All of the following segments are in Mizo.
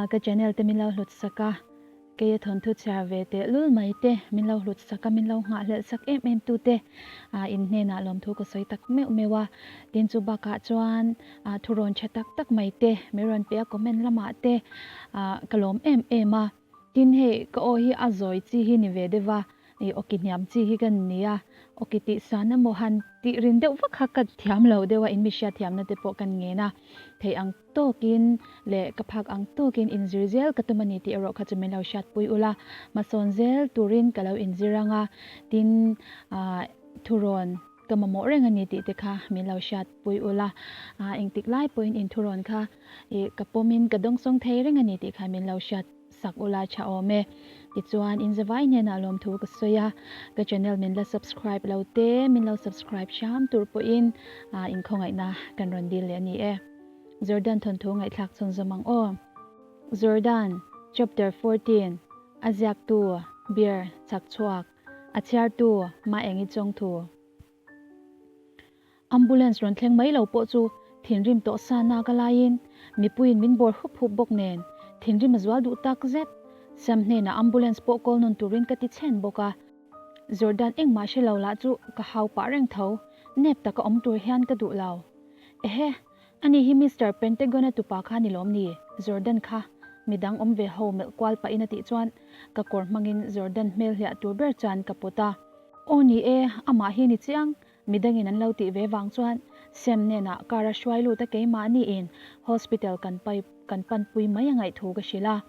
Ka channel te min lo hlut sak a, keia thawnthu chhiar ve teh lul mai te min lo hlut sak a, min lo nghahhlelh sak em em tu te in hnenah lawmthu ka sawi tak meuh meuh a. Tin chu bakah chuan thurawn tha tak tak mai te min rawn pe a comment lamah te ka lawm em em a. Tin hei ka aw hi a zawi chi hi ni ve deuh va, ih awki hniam chi hi ka ni a, awki tih san emaw han tih rin deuh vak kha ka thiam lo deuh a, in mi hriat thiamna te pawh kan ngen a, theih ang tawkin leh ka phak ang tawkin inzir zel ka tum a ni tih erawh kha chu min lo hriatpui ula, hmasawn zel turin ka lo inzir ang a, tin ah thurawn. Ka mamawh reng a ni tih te kha min lo hriat pui ula, engtik lai pawhin in thurawn kha ih ka pawmin ka dawngsawng thei reng a ni tih kha min lo hriat sak ula tha awm e. Tichuan in zavai hnenah lawmthu ka sawi a, ka channel min la subscribe lo te min lo subscribe hram tur pawhin in khawngaihna kan rawn dil leh a ni e. Jordan thawnthu ngaihthlak chhunzawm ang aw. Jordan, Chapter 14, A ziaktu, Beer, Chhakchhuak. A chhiartu mah eng i chawng thu. Ambulance rawn thleng mai lo pawh chu thinrim tawh sa nak a laiin mipuiin min bawr hup hup bawk nen thinrim a zual duh tak zet. Sam hnenah ambulance pawh call nawn turin ka ti chhen bawk a. Jordan engmah hre lo lah chu ka hau pah reng tho, nep taka awm tur hian ka duh lo. Ehe! Ani hi Mister Pentagon-a tupa kha ni lawm ni? Jordan kha midang awm ve ho melh kual pahin a tih chuan ka kawr hmangin Jordan hmel hliah tur ber chuan ka pawt a. Aw ni e, amah hi ni chiang, midangin an lo tih ve vang chuan Sam hnenah car a hruai lut a keimahniin hospital kan pai kan panpui mai a ngaih thu ka hrilh a.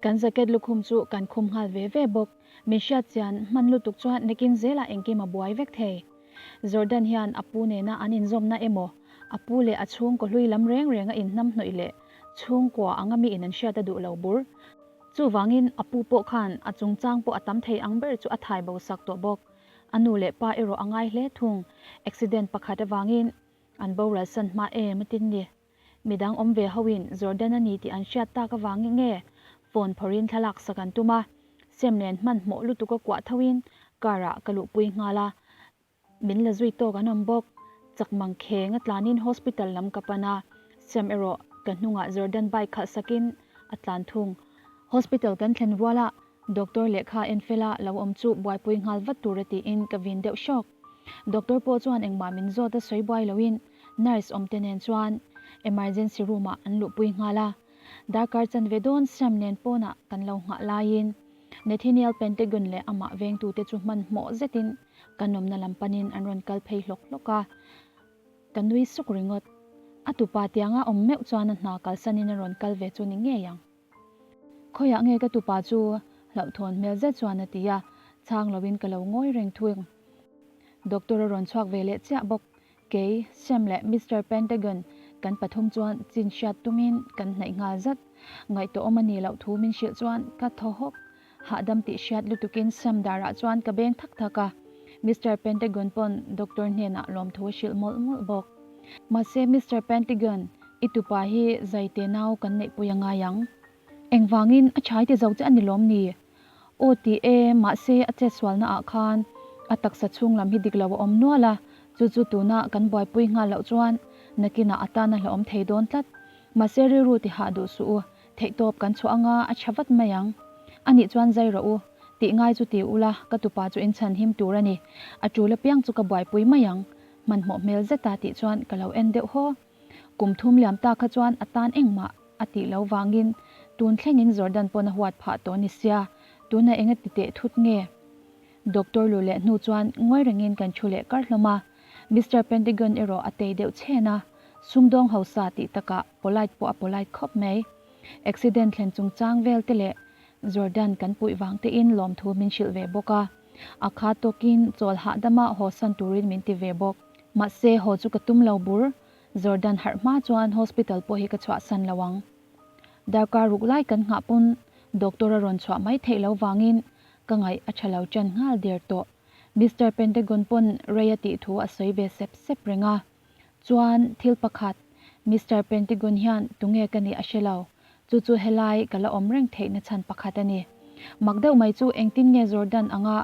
Kan jacket lukhum chu kan khum nghal ve ve bawk. Min hriat chian hman lutuk chuan nakin zelah engkim a buai vek thei. Jordan hian a pu nena an inzawmna emaw, a pu leh a chhungkaw hlui lam reng reng a inhnam hnawih leh chhungkua anga miin an hriat a duh lo bur. Chuvangin a pu pawh khan a chungchang pawh a tam thei ang ber chu a thai bo sak tawh bawk. A nu leh pa erawh a ngai hle thung. Accident pakhat avangin an boral san hma em a tin ni. Midang awm ve hoin Jordan a ni tih an hriat tak avangin nge phone phawrhin thlalak sak an tum a, Sem nen hmanhmawh lutuk a kuah thoin car ah ka luhpui nghal a, min la zui tawk an awm bawk. Chak mang kheng a tlanin hospital lam ka pan a, Sem erawh ka hnungah Jordan bike khalh sakin a tlan thung. Hospital kan thlen rualah doctor lehkha en fela lo awm chu buaipui nghal vat tur a tiin ka vin deuh hrawk. Doctor pawh chuan engmah min zawt a sawi buai loin nurse awmte nen chuan emergency room ah an luhpui nghal a. Darkar chanve dawn Sam nen pawnah kan lo nghah laiin Nathaniel Pentagon leh amah vengtute chu hmanhmawh zetin kan awmna lam panin an rawn kal phei hlawk hlawk a. Ka nui suk ringawt. A tupa tianga awm meuh chuan a hna kalsanin a rawn kal ve chu ni ngei ang. Khawiah nge ka tupa chu hlauhthawn hmel zet chuan a ti a, chhang loin ka lo ngawi reng thung. Doctor a rawn chhuak ve leh chiah bawk. Kei, Sam leh Mister Pentagon kan pathum chuan chin hriat tumin kan hnaih nghal zat. Ngaihtuahawm a nih loh thu min hrilh chuan ka thaw hawk. Hahdam tih hriat lutukin Sam darah chuan ka beng thak thak a. Mister Pentagon pawn doctor hnenah lawmthu a hrilh mawlh mawlh bawk. Mahse Mister Pentagon, i tupa hi zaite nau kan neihpui a ngai ang. Engvangin a chhai ti zo che a ni lawm ni? Aw ti e, mahse a chetsualna ah khan a taksa chhung lam hi dik lo a awm nual a, chu chu tuna kan buaipui nghal loh chuan nakinah a tan a hlauhawm thei dawn tlat. Mahse rilru ti hah duh suh u, theihtawp kan chhuah anga a tha vat mai ang. Anih chuan zai rawh u, tih ngai chu ti ula ka tupa chu in chhan him tur a ni, a tul apiang chu ka buaipui mai ang, hmanhmawh hmel zeta tih chuan ka lo en deuh haw. Kum thum liam ta kha chuan a tan engmah a tih lo vangin tun thlengin Jordan pawn a huat phah tawh ni sia, tuna eng a ti teh thut nge? Doctor lu leh hnu chuan ngawi rengin kan thu leh kar hlawm a, Mister Pentagon erawh a tei deuh chhen a, sumdawng hausa tih takah polite pawh a polite khawp mai. Accident thlen chungchang vel te leh Jordan kan puih vang tein lawmthu min hrilh ve bawk a, a kha tawkin chawl hahdama haw san turin min ti ve bawk. Mahse, haw chu ka tum lo bur. Jordan harh hma chuan hospital pawh hi ka chhuahsan lo ang. Darkar ruk lai kan nghah pawn doctor a rawn chhuah mai theih lo vangin ka ngaih a tha lo ṭan nghal der tawh. Mister Pentagon pawn rei a tih thu a sawi ve sep sep reng a. Chuan thil pakhat, Mister Pentagon hian tunge ka nih a hre lo. Chu chu helai ka la awm reng theih na chhan pakhat a ni. Mak deuh mai chu engtin nge Jordan anga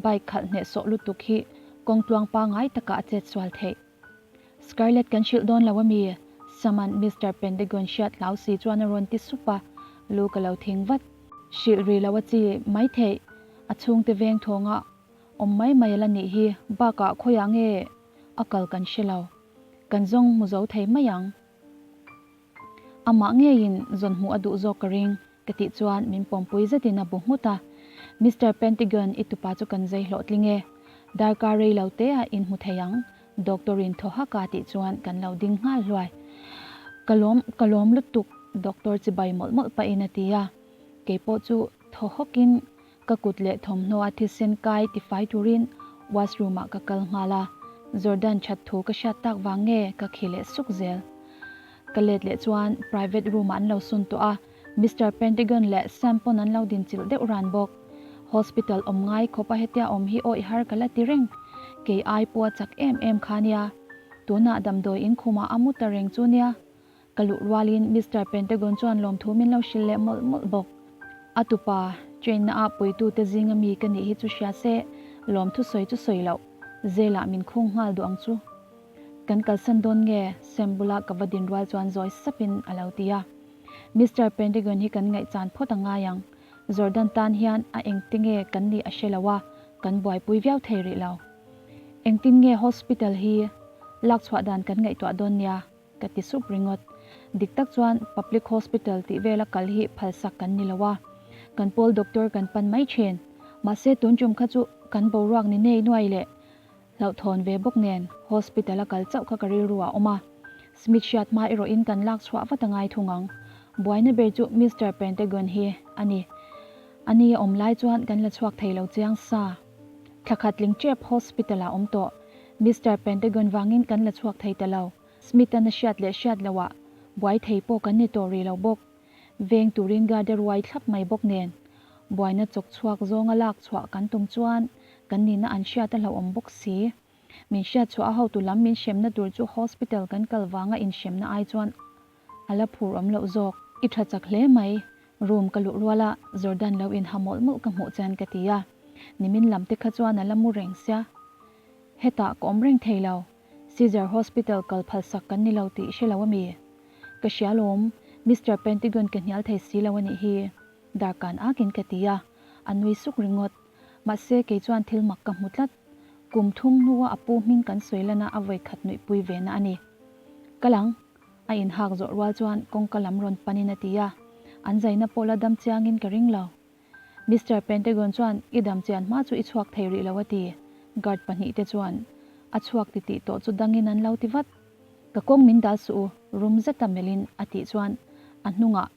bike khalh hnehsawh lutuk hi kawng tluang pangai takah a chet sual theih. Scarlett kan hrilh dawn lo a mi? Saman Mister Pentagon hriat hlau si chuan a rawn ti sup a. Lu ka lo thing vat. Hrilh rih lo a chi mai theih. A chhungte veng thawnga awm mai mai a la nih hi. Bakah khawiah nge a kal kan hre lo. Kan zawng hmu zo thei mai ang. Amah ngeiin zawn hmuh a duh zawk ka ring, ka tih chuan min pawmpui zetin a bu nghut a. Mister Pentagon, i tupa chu kan zei hlawhtling e. Darkar rei lo te ah in hmu thei ang, Doctor in thaw hak a tih chuan kan lo ding nghal hluai. Ka lawm, ka lawm lutuk, Doctor chibai mawlh mawlh pahin a ti a. Keipawh chu thaw hawkin Ka kut leh thawmhnaw a thisen kai tifai turin washroom ah ka kal nghal a, Jordan that thu ka hriat tak vang nge ka khi leh suk zel. Ka let leh chuan private room ah an lo sun tawh a, Mister Pentagon leh Sam pawn an lo din chilh deuh ran bawk. Hospital awm ngai khawp a hetia awm hi awih har ka la ti reng, kei ai pawh a chak em em kha nia. Tunah damdawi in khumah a mu ta reng chu nia. Ka luh rualin Mister Pentagon chuan lawmthu min lo hrilh leh mawlh mawlh bawk. A tupa, train na ah puitute zinga mi ka nih hi chu hria se, lawmthu sawi chu sawi loh, zelah min khung nghal duh ang chu. Kan kalsan dawn nge? Sam bula ka va din rual chuan zawi sapin a lo ti a. Mister Pentagon hi kan ngaihchan phawt a ngai ang. Jordan tan hian a engte nge kan nih a hre lo a, kan buaipui viau thei rih lo. Engtin nge hospital hi lakchhuah dan kan ngaihtuah dawn nia? Ka ti sup ringawt. Dik tak chuan public hospital tih vela kal hi phalsak kan ni lo a, kan pawl doctor kan pan mai thin. Mahse tun tum kha chu kan boruak ni nei nuai leh hlauhthawn ve bawk nen hospital a kal chauh kha ka rilru ah awm a. Smith hriat hma erawhin kan lak chhuah vat a ngai thung ang. Buaina ber chu Mister Pentagon hi a ni. A ni a awm lai chuan kan la chhuak thei lo chiang sa. Thla khat tling tep hospital ah awm tawh. Mister Pentagon vangin kan la chhuak thei ta lo. Smith-an a hriat leh hriat loh ah buai thei pawh kan ni tawh rih lo bawk. Veng turin guard a ruai thlap mai bawk nen. Buaina chawk chhuak zawnga lak chhuah kan tum chuan kan nihna an hriat a hlauhawm bawk si. Min hriat chhuah a hotu lam min hremna tur chu hospital kan kal vanga inhremna ai chuan a la phur awm loh zawk. I tha chak hle mai, room ka luh ruala Jordan lo inha mawlh mawlh ka hmuh chuan ka ti a. Nimin lam te kha chuan a la mu reng sia. Hetah ka awm reng thei lo. Caesar Hospital kal phalsak kan ni lo tih hre lo a mi? Ka hria lawm, Mister Pentagon ka hnial thei si lo a nih hi, darkan akin ka ti a, a nui suk ringawt. Mahse kei chuan thil mak ka hmu tlat. Kum thum hnua a pu hming kan sawi lana a vawi khat nuihpui ve na a ni. Kal ang, a inhak zawh rual chuan kawngka lam rawn panin a ti a, an zaina pawh la dam chiangin ka ring lo. Mister Pentagon chuan i dam chian hma chu i chhuak thei rih lo a ti. Guard pahnihte chuan a chhuak ti tih tawh chu dangin an lo ti vat. Ka kawng min dal suh u, rum zeta melhin a tih chuan a hnungah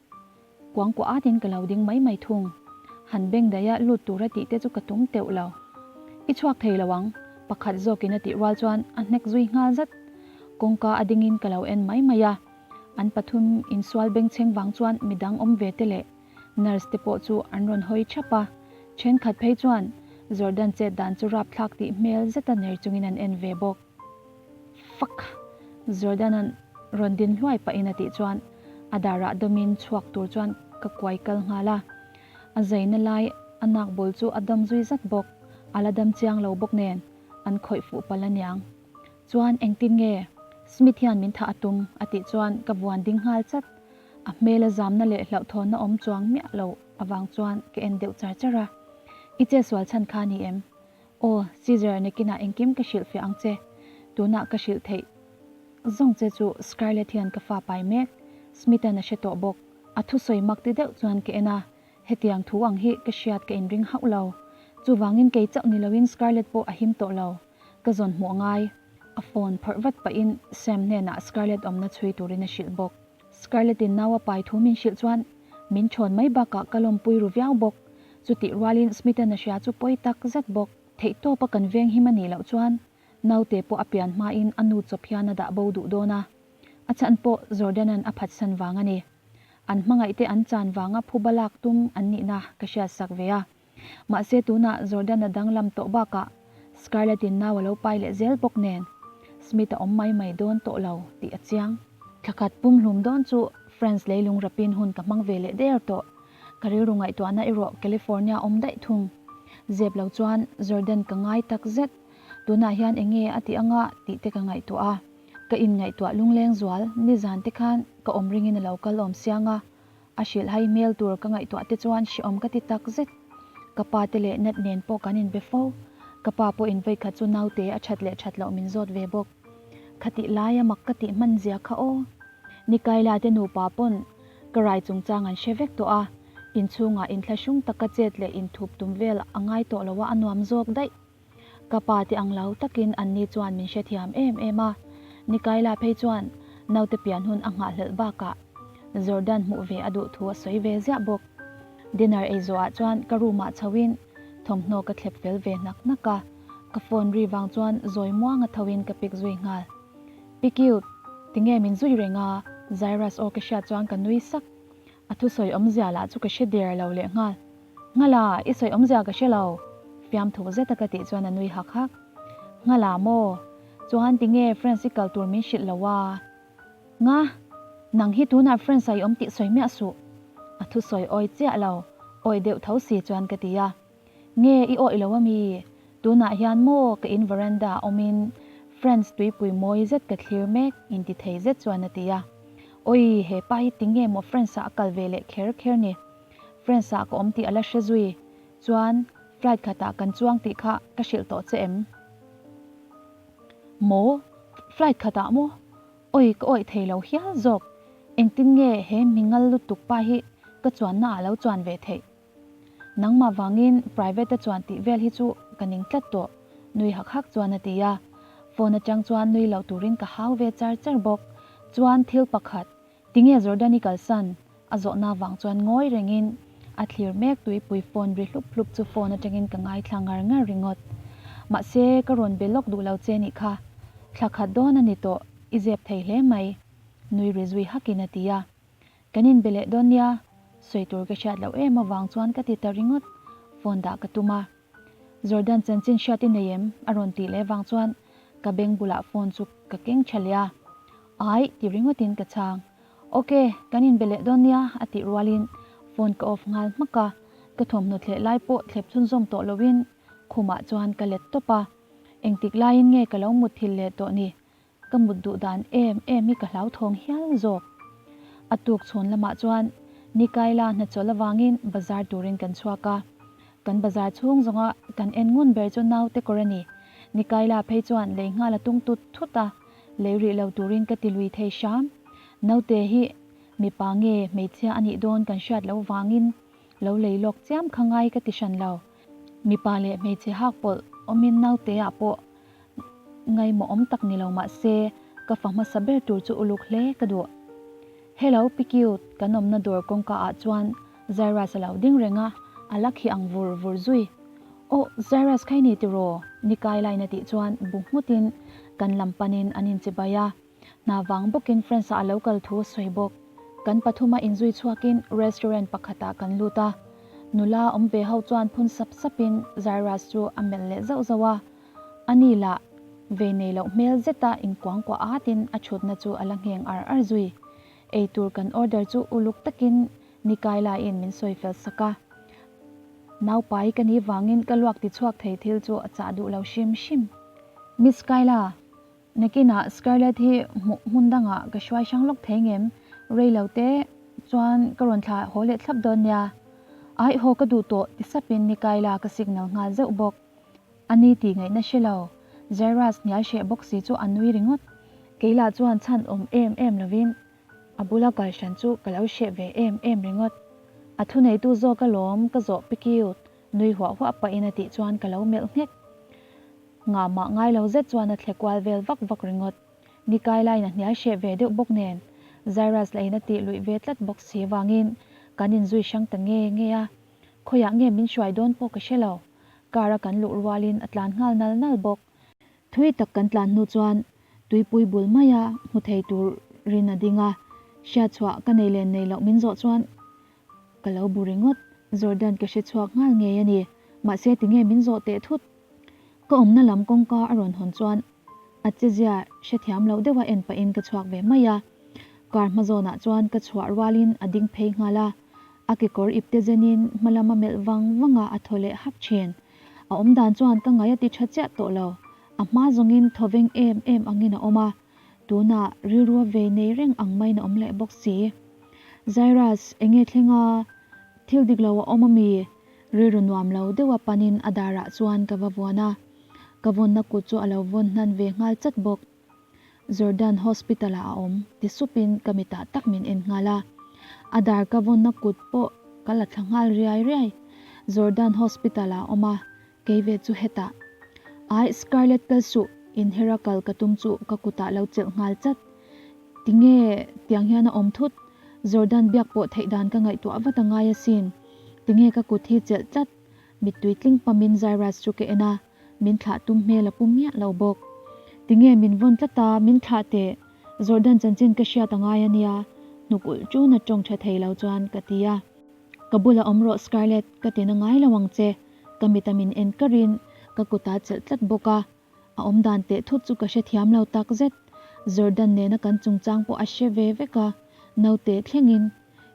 kuangkuah atin ka lo ding mai mai thung. Han beng daia lut tura tih te chu ka tum teuh lo. I chhuak thei lo ang, pakhat zawkin a tih rual chuan a hnek zui nghal zat. Kawngka a dingin ka lo en mai mai a. An pathum insual bengchheng vang chuan midang awm ve te leh Nurse te pawh chu an rawn hawi thap a, thenkhat phei chuan Jordan chet dan chu rapthlak tih hmel zeta ner chungin an en ve bawk. Fuck! Jordan-a'n rawn din hluai pahin a tih chuan a darah dawmin chhuak tur chuan ka kuai kal nghal a. A zaina lai a nak bul chu a dam zui zat bawk, a la dam chiang lo bawk nen an khawih fuh palh aniang. Chuan engtin nge Smith hian min thah a tum? a tih chuan ka vuan ding nghal chat. A hmela zamna leh hlauhthawnna awm chuang miah lo avang chuan ka en deuh char char a. I che sual chhan kha ni em? Aw, Caesar nakinah engkim ka hrilh fiah ang che. Tunah ka hrilh theih zawng che chu Scarlett hian ka fa pai mek. Smith-a'n a hre tawh bawk. A thusawi mak ti deuh chuan ka en a, Hetiang thu ang hi ka hriat ka inring hauh lo. Chuvangin kei chauh ni loin Scarlett pawh a him tawh lo. Ka zawn hmuh a ngai. A phone phawrh vat pahin Sam hnenah Scarlett awmna chhui turin a hrilh bawk. Scarlett-in nau a pai thu min hrilh chuan min thawn mai bakah ka lawmpui ru viau bawk. Chutih rualin Smith-an a hria chu pawi tak zet bawk. Theihtawpa kan veng him a nih loh chuan naute pawh a pian hmain a nu chawp hian a dah bo duh dawn a. A chhan pawh Jordan-a'n a phatsan vang a ni. An hmangaihte an chan vanga phuba lak tum an nihna ka hriatsak ve a. Mahse tunah Jordan a danglam tawh bakah Scarlett-in nau a lo pai leh zel bawk nen Smith a awm mai mai dawn tawh lo tih a chiang. Thlakhat pumhlum dawn chu France leilung rapin hun ka hmang ve leh der tawh. Ka rilru ngaihtuahna erawh California awm daih thung. Zep lo chuan Jordan ka ngai tak zet. Tunah hian eng nge a tih anga tih te ka ngaihtuah a. Ka inngaihtuah lungleng zual nizan te khan ka awm ringin a lo kal awm siang a. A hrilhhai hmel tur ka ngaihtuah te chuan hrehawm ka ti tak zet. Ka pa te leh Nat nen pawh kan inbe fo. Ka pa pawhin vawikhat chu naute a that leh that loh min zawt ve bawk. Khatih laia mak ka tih hman zia kha aw. Nikaila te nupa pawn ka rai chungchang an hre vek tawh a, inchhungah inthlahrung taka chet leh inthup tum vel a ngai tawh lo a, a nuam zawk daih. Ka pa te ang lo takin anni chuan min hrethiam em em a, Nikaila phei chuan naute pian hun a nghahhlelh bakah Jordan hmuh ve a duh thu a sawi ve ziah bawk. Dinner ei zawhah chuan ka room ah chhoin thawmhnaw ka thlep fel ve hnak hnak a, ka phone ri vang chuan zawi muanga thoin ka pick zui nghal. Pi cute, tinge min zui reng a? Zyrus aw ka hriat chuan ka nui sak. A thusawi awmzia lah chu ka hre der lo lehnghal. Nghala, i sawi awmzia ka hre lo. Fiamthu zeta ka tih chuan a nui hak hak. Nghala maw? Chuan tinge France i kal tur min hrilh lo a? Nga, nang hi tunah France ah i awm tih sawi miah suh. A thusawi awi chiah lo, awi deuh tho si chuan ka ti a. Nge i awih lo ami? Tunah hian maw ka in veranda ah awmin France tuipui mawi zet ka thlir mek inti thei zet chuan a ti a. Awi, he pa hi tinge maw France ah a kal ve leh kher kher ni? France ah ka awm tih a la hre zui. Chuan flight khatah kan chuang tih kha ka hrilh tawh che em? Maw? Flight khatah maw? Awi ka awih thei lo hial zawk. Engtin nge he mingal lutuk pa hi ka chuanna ah lo chuan ve theih? Nangmah vangin private a chuan tih vel hi chu ka ning tlat tawh, nui hak hak chuan a ti a. Phone atang chuan nui loh turin ka hau ve char char bawk. Chuan thil pakhat, tinge Jordan i kalsan? A zawhna vang chuan ngawi rengin a thlir mek tuipui phone ri hlup hlup chu phone atangin ka ngaithla ngar ngar ringawt. Mahse ka rawn be lawk duh lo che nih kha. Thla khat dawn a ni tawh, i zep thei hle mai, nui ri zui hakin a ti a. Kan inbe leh dawn nia, sawi tur ka hriat loh em avang chuan ka ti ta ringawt, phone dah ka tum a. Jordan chanchin hriat i nei em? a rawn tih leh vang chuan ka beng bulah phone chu ka keng tha leh a. Aih ti ringawtin ka chhang. Ok, kan inbe leh dawn nia a tih rualin phone ka off nghal hmak a, ka thawmhnaw thleh lai pawh thlep chhunzawm tawh loin khumah chuan ka let tawp a. Engtik laiin nge ka lo mutthilh leh tawh ni? Ka mut duh dan em em hi ka hlauthawng hial zawk. A tuk chhawn lamah chuan Nikaila hnachawl avangin bazar turin kan chhuak a. Kan bazar chhung zawnga kan en ngun ber chu naute kawr a ni. Nikaila phei chuan lei nghal a tung tut thut a, lei rih lo turin ka ti lui thei hram. Naute hi mipa nge hmeichhia a nih dawn kan hriat loh vangin lo lei lawk chiam kha ngai ka ti hran lo. Mipa leh hmeichhe hak pawlh awmin naute ah pawh Ngaimawh awm tak ni lo mah se, ka fa hmasa ber tur chu uluk hle ka duh. Hello Pi Cute, kan awmna dawr kawngka ah chuan Zyrus a lo ding reng a, a la khi ang vur vur zui. Aw, Zyrus kha i ni tiraw? Ni kai lain a tih chuan bu nghutin kan lam panin an inchibai a. Hna vang bawkin France ah a lo kal thu a sawi bawk. Kan pathuma inzui chhuakin restaurant pakhatah kan lut a. Nula awm ve ho chuan phun sap sapin Zyrus chu a melh leh zauh zauh a. A ni lah, ve nei loh hmel zeta inkuangkuah atin a thutna chu a la ngheng ar ar zui. Ei tur kan order chu uluk takin Nikai laiin min sawi fel sak a. Naupai ka nih vangin ka luak ti chhuak thei thil chu a chah duh lo hrim hrim. Miss Kayla, nakinah Scarlett hi hmuh hmun dangah ka hruai hrang lawk thei ngem? Rei lo te chuan ka rawn thlah haw leh thlap dawn nia. Aih haw ka duh tawh ti sapin Nikaila ka signal nghal zeuh bawk. A ni tih ngaihna hre lo, Jairus hnial hreh bawk si chu a nui ringawt. Keilah chuan chhan awm em em lovin a bula kal hran chu ka lo hreh ve em em ringawt. A thuneitu zawk alawm ka zawh pi cute nui huah huah pahin a tih chuan ka lo melh nghek. Ngah mah ngai lo zet chuan a thle kual vel vak vak ringawt. Ni kai laiin a hnial hreh ve deuh bawk nen Jairus lahin a tih luih ve tlat bawk si vangin kan inzui hrang ta nge nge a. Khawiah nge min hruai dawn pawh ka hre lo. Car a kan luh rualin a tlan nghal nal nal bawk. Thui tak kan tlan hnu chuan tuipui bul maia hmu thei turin a ding a, hriatchhuah ka nei len nei loh min zawh chuan ka lo bu ringawt. Jordan ka hre chhuak nghal ngei a ni, mahse tinge min zawh teh thut? Ka awmna lam kawngka a rawn hawn chuan a chezia hrethiam loh deuha en pahin ka chhuak ve mai a. Car hma zawnah chuan ka chhuah rualin a ding phei nghal a. A kekawr ipte zenin hma lam a melh vang vang a, a thaw leh hap thin. A awm dan chuan ka ngai a ti tha chiah tawh lo. A hma zawngin thaw veng em em angin a awm a, tunah rilru a vei nei reng ang maiin a awm leh bawk si. Zairus, enge thleng a? Thil dik lo a awm ami? Rilru nuam lo deuha panin a darah chuan ka va vuan a, ka vawnna kut chu a lo vawn hnan ve nghal chat bawk. Jordan hospital ah a awm ti supin ka mitah tak min en nghal a, a dar ka vawnna kut pawh ka la thla nghal riai riai. Jordan hospital ah a awm a, kei ve chu hetah. Aih Scarlett kal suh, inhera kal ka tum chu ka kutah lo chelh nghal chat. Tinge tiang hian a awm thut? Jordan biak pawh theih dan ka ngaihtuah vat a ngai asin. Tinge ka kut hi chelh tlat? Mittui tling pamin Zairaj chu ka en a, min thlah tum hmel a pu miah lo bawk. Tinge min vawn tlat a, min thlah teh. Jordan chanchin ka hriat a ngai a nia, hnuk ulh ṭun a ṭawng ṭha thei lo chuan ka ti a. Ka bulah awm rawh Scarlett, ka ti na ngai lo ang che. Ka mit a min en karin ka kut a chelh tlat bawk a. A awm dan teh thut chu ka hrethiam lo tak zet. Jordan nena kan chungchang pawh a hre ve vek a, naute thlengin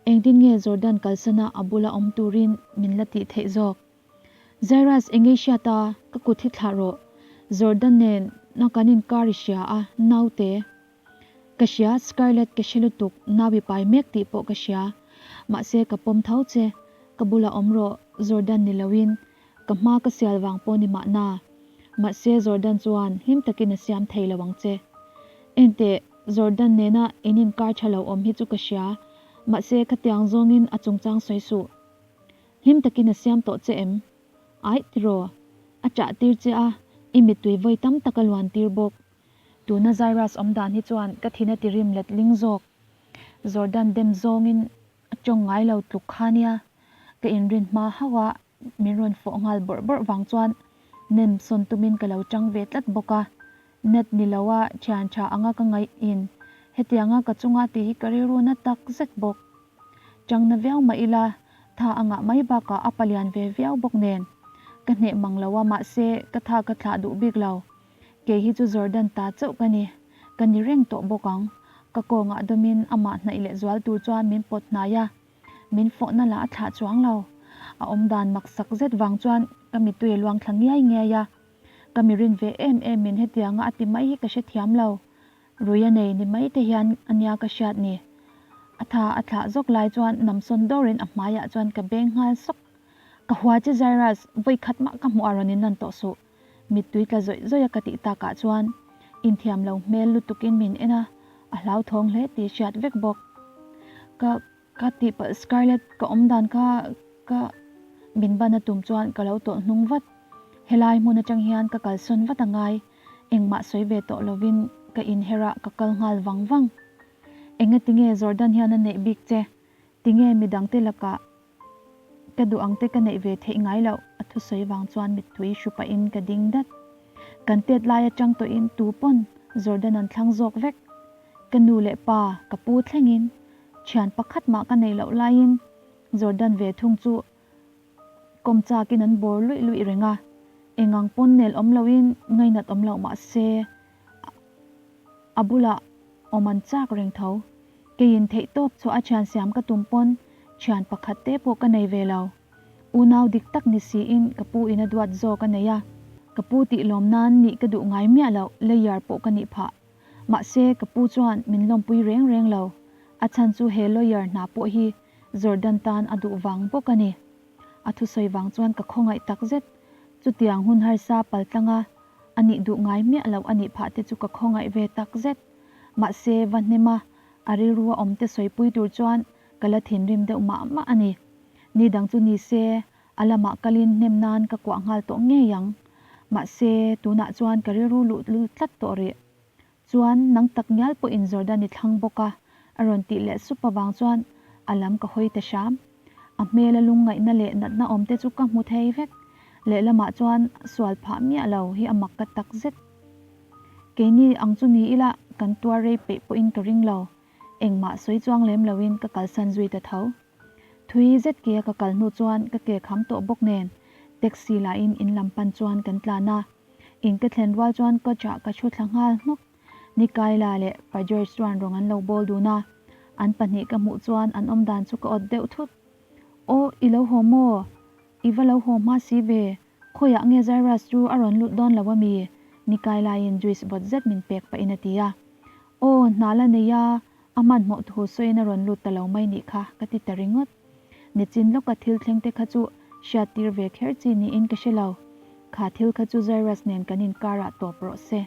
engtin nge Jordan kalsana a bula awm turin min la tih theih zawk? Zairus engei hriat a, ka kut hi thlah rawh. Jordan nen na kan inkar i hria a, naute. Ka hria, Scarlett ka hre lutuk, nau i pai mek tih pawh ka hria. Mahse ka pawm tho che, ka bulah awm rawh, Jordan ni loin Ka hma ka sial vang pawh ni mahna. Mahse Jordan chuan hlim takin a siam thei lo ang che. Enteh, Jordan nena in inkar tha lo awm hi chu ka hria, mahse khatiang zawngin a chungchang sawi suh. Hlim takin a siam tawh che em? Aih tiraw? A chah tir che a, i mittui vawi tam tak a luan tir bawk. Tuna Zairus awm dan hi chuan ka thin a ti rim letling zawk. Jordan dem zawngin a tawng ngai lo tluk kha nia. Ka inrin hma hauh a, min rawn fawh nghal bawrh bawrh vang chuan nem sawn tumin ka lo tang ve tlat bawk a. Net ni lo a thian tha anga ka ngaih in hetianga ka chunga tih hi ka rilru na tak zet bawk. Tang na viau mah ila tha a ngah mai bakah a palian ve viau bawk nen ka hneh mang lo a mahse ka tha ka thlah duh bik lo. Kei hi chu Jordan ta chauh ka ni. Ka ni reng tawh bawk ang. Ka kawngah dawmin amah hnaih leh zual tur chuan min pawt hnai a. Min fawhna lah a thlah chuang lo. A awm dan mak sak zet vang chuan ka mittui a luang thla ngiai ngiai a. Ka mi rin ve em em in hetianga a ti mai hi ka hrethiam lo. Rui a nei ni mai te hian a nia ka hriat ni. A tha a thlah zawk lai chuan namsawn dawrin a hmaiah chuan ka beng nghal sawk. Ka hua che Zairus, vawi khat mah ka hmuh a rawn inlan tawh suh. Mittui tla zawih zawih a ka tih takah chuan inthiam lo hmel lutukin min en a, a hlauthawng hle tih hriat vek bawk. Ka ka tihpalh Scarlett ka awm dan kha ka min ban a tum chuan ka lo tawlh hnung vat. Helai hmun atang hian ka kalsawn vat a ngai, engmah sawi ve tawh lovin ka inher a ka kal nghal vang vang. Engatinge Jordan hian a neih bik che? Tinge midangte lakah Ka duh ang te ka neih ve theih ngai loh, a thusawi vang chuan mittui hru pahin ka ding dat. Kan tet lai atang tawhin tu pawn Jordan an thlang zawk vek. Ka nu leh pa, ka pu thlengin thian pakhat mah ka neih loh laiin Jordan ve thung chu kawm chakin an bawr luih luih reng a, engang pawn nel awm loin ngainat awm loh mah se a bulah awm an chak reng tho. Keiin theihtawp chu a thian siam ka tum pawn thian pakhat te pawh ka nei ve lo. Unau dik tak ni siin ka pu in a duat zawk a nei a. Ka pu tih lawm nan nih ka duh ngai miah loh layer pawh ka nih phah. Mahse ka pu chuan min lawmpui reng reng lo. A chhan chu he lawyer hna pawh hi Jordan tan a duh vang bawk a ni. A thusawi vang chuan ka khawngaih takzet. Chutiang hun harsa paltlanga a nih duh ngai miah loh a nih phah te chu ka khawngaih ve takzet. Mahse, va hnem a, a rilru a awm te sawipui tur chuan ka la thinrim deuh mah mah a ni. Ni dang chu ni se, a lamah kalin hnem nan ka kuah nghal tawh ngei ang. Mahse, tunah chuan ka rilru luh lul tlat tawh rih. Chuan, nang tak ngial pawhin Jordan i thlang bawk a, a rawn tih leh sup avang chuan a lam ka hawi ta hram. A hmela lungngaihna leh natna awm te chu ka hmu thei vek. Lehlamah chuan sual phah miah lo hi a mak ka tak zet. Keini ang chu ni ila kan tuar rei peih pawhin ka ring lo. Engmah sawi chuang lem loin ka kalsan zui ta tho. Thui zet ke a ka kal hnu chuan ka ke kham tawh bawk nen taxi lahin in lam pan chuan kan tlan a. In ka thlen rual chuan coach ah ka thu thla nghal hnawk. Nikaila leh Pa George chuan rawng an lo bawl dun a, an pahnih ka hmuh chuan an awm dan chu ka awt deuh thut. Aw, i lo haw maw? I va lo haw hma si ve, khawiah nge Zairus chu a rawn lut dawn lo a mi? Nikailaiin juice vawt zet min pek pahin a ti a. Aw, hna la nei a, A hmanhmawh thu sawiin a rawn lut ta lo mai nih kha ka ti ta ringawt. Nichin lawka thil thleng te kha chu hriat tir ve kher chi niin ka hre lo. Kha thil kha chu Jairus nen kan inkarah tawp rawh se.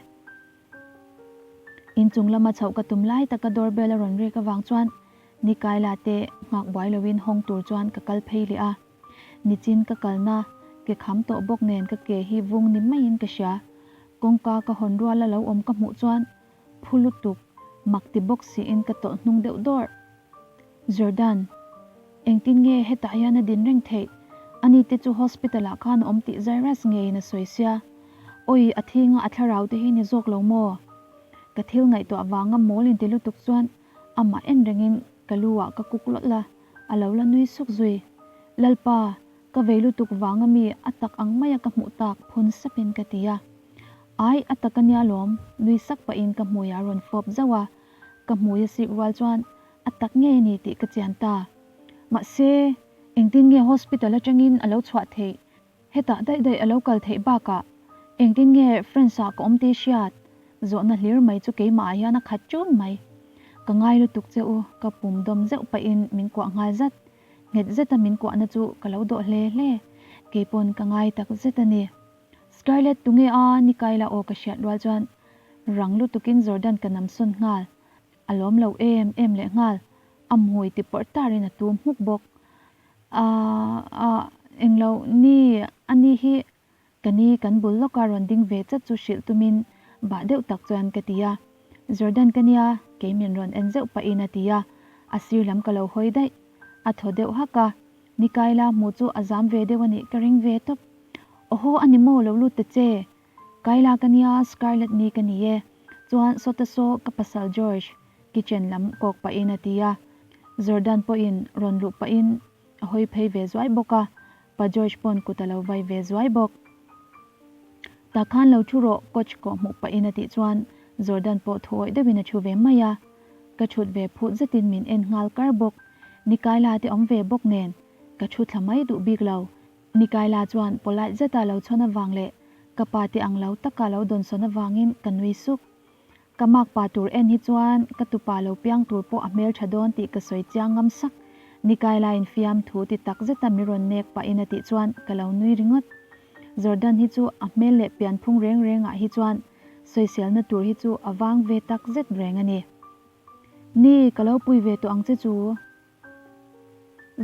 Inchung lama chhoh ka tum lai taka door bell a rawn rek avang chuan Nikaila te nghak buai loin hawng tur chuan ka kal phei leh a. Nichin ka kalna ke kham tawh bawk nen ka ke hi vung ni maiin ka hria. Kawngka ka hawn ruala lo awm ka hmuh chuan phu lutuk mak ti bawk siin ka tawlh hnung deuh dawrh. Jordan, engtin nge hetah hian a din reng theih? Ani te chu hospital ah khan a awm tih Jairus ngeiin a sawi sia. Awi, a thinga a thlarau te hi ni zawk lo maw? Ka thil ngaihtuah vanga mawl inti lutuk chuan amah en rengin ka lu ah ka kuk lawlh a, a lo la nui suk zui. Lalpa, ka vei lutuk vanga mi a tak ang maia ka hmuh tak phun sapin ka ti a. Ai, a tak ania lawm, nui sak pahin ka hmui a rawn fawp zauh a. Ka hmui a sik rual chuan a tak ngei a ni tih ka chian ta. Mahse, engtin nge hospital atangin a lo chhuah theih? Hetah daih daih a lo kal theih bakah engtin nge France ah ka awm tih hriat? Zawhna hlir mai chu keimah ah hian a khat ṭun mai. Ka ngai lutuk che u, ka pum dawm zeuh pahin min kuah nghal zat. Nghet zeta min kuahna chu ka lo dawh hle hle. Keipawn ka ngai tak zet a ni. Scarlett tunge a ni Kayla aw ka hriat rual chuan rang lutukin Jordan ka namsawn nghal. A lawm lo em em leh nghal. A hmui ti pawrh tarin a tum hmuk bawk. Ahh ahh englo ni a ni hi ka ni kan bul lawka rawn ding ve chat chu hrilh tumin bah deuh tak chuan ka ti a. Jordan ka nia kei min rawn en zeuh pahin a ti a. A sir lam ka lo hawi daih. A thaw deuh hak a. Nikaila hmu chu a zam ve deuh a nih ka ring ve tawp. Awhaw a ni maw lo lut ta che. Kaila ka nia Scarlett ni ka ni e. Chuan sawta saw ka pasal George kitchen lam kawk pahin a ti a. Jordan pawhin rawn luh pahin a hawi phei ve zuai bawk a. Pa George pawn kut a lo vai ve zuai bawk. Tah khan lo thu rawh coach kawh hmuh pahin a tih chuan Jordan pawh thuawih deuhin a thu ve mai a. Ka thut ve phut zetin min en nghal kar bawk. Nikaila te awm ve bawk nen ka thu thla mai duh bik lo. Nikaila chuan polite zeta lo chhawn avang leh ka pa te ang lo taka lo dawnsawn avangin ka nui suk. Ka mak pa tur en hi chuan ka tupa lo piang tur pawh a hmeltha dawn tih ka sawi chiang ngam sak. Nikaila in fiam thu ti tak zeta mi rawn nek pahin a tih chuan ka lo nui ringawt. Jordan hi chu a hmel leh pianphung reng rengah hi chuan sawiselna tur hi chu a vang ve tak zet reng a ni. Ni, ka lo pui ve tawh ang che chu.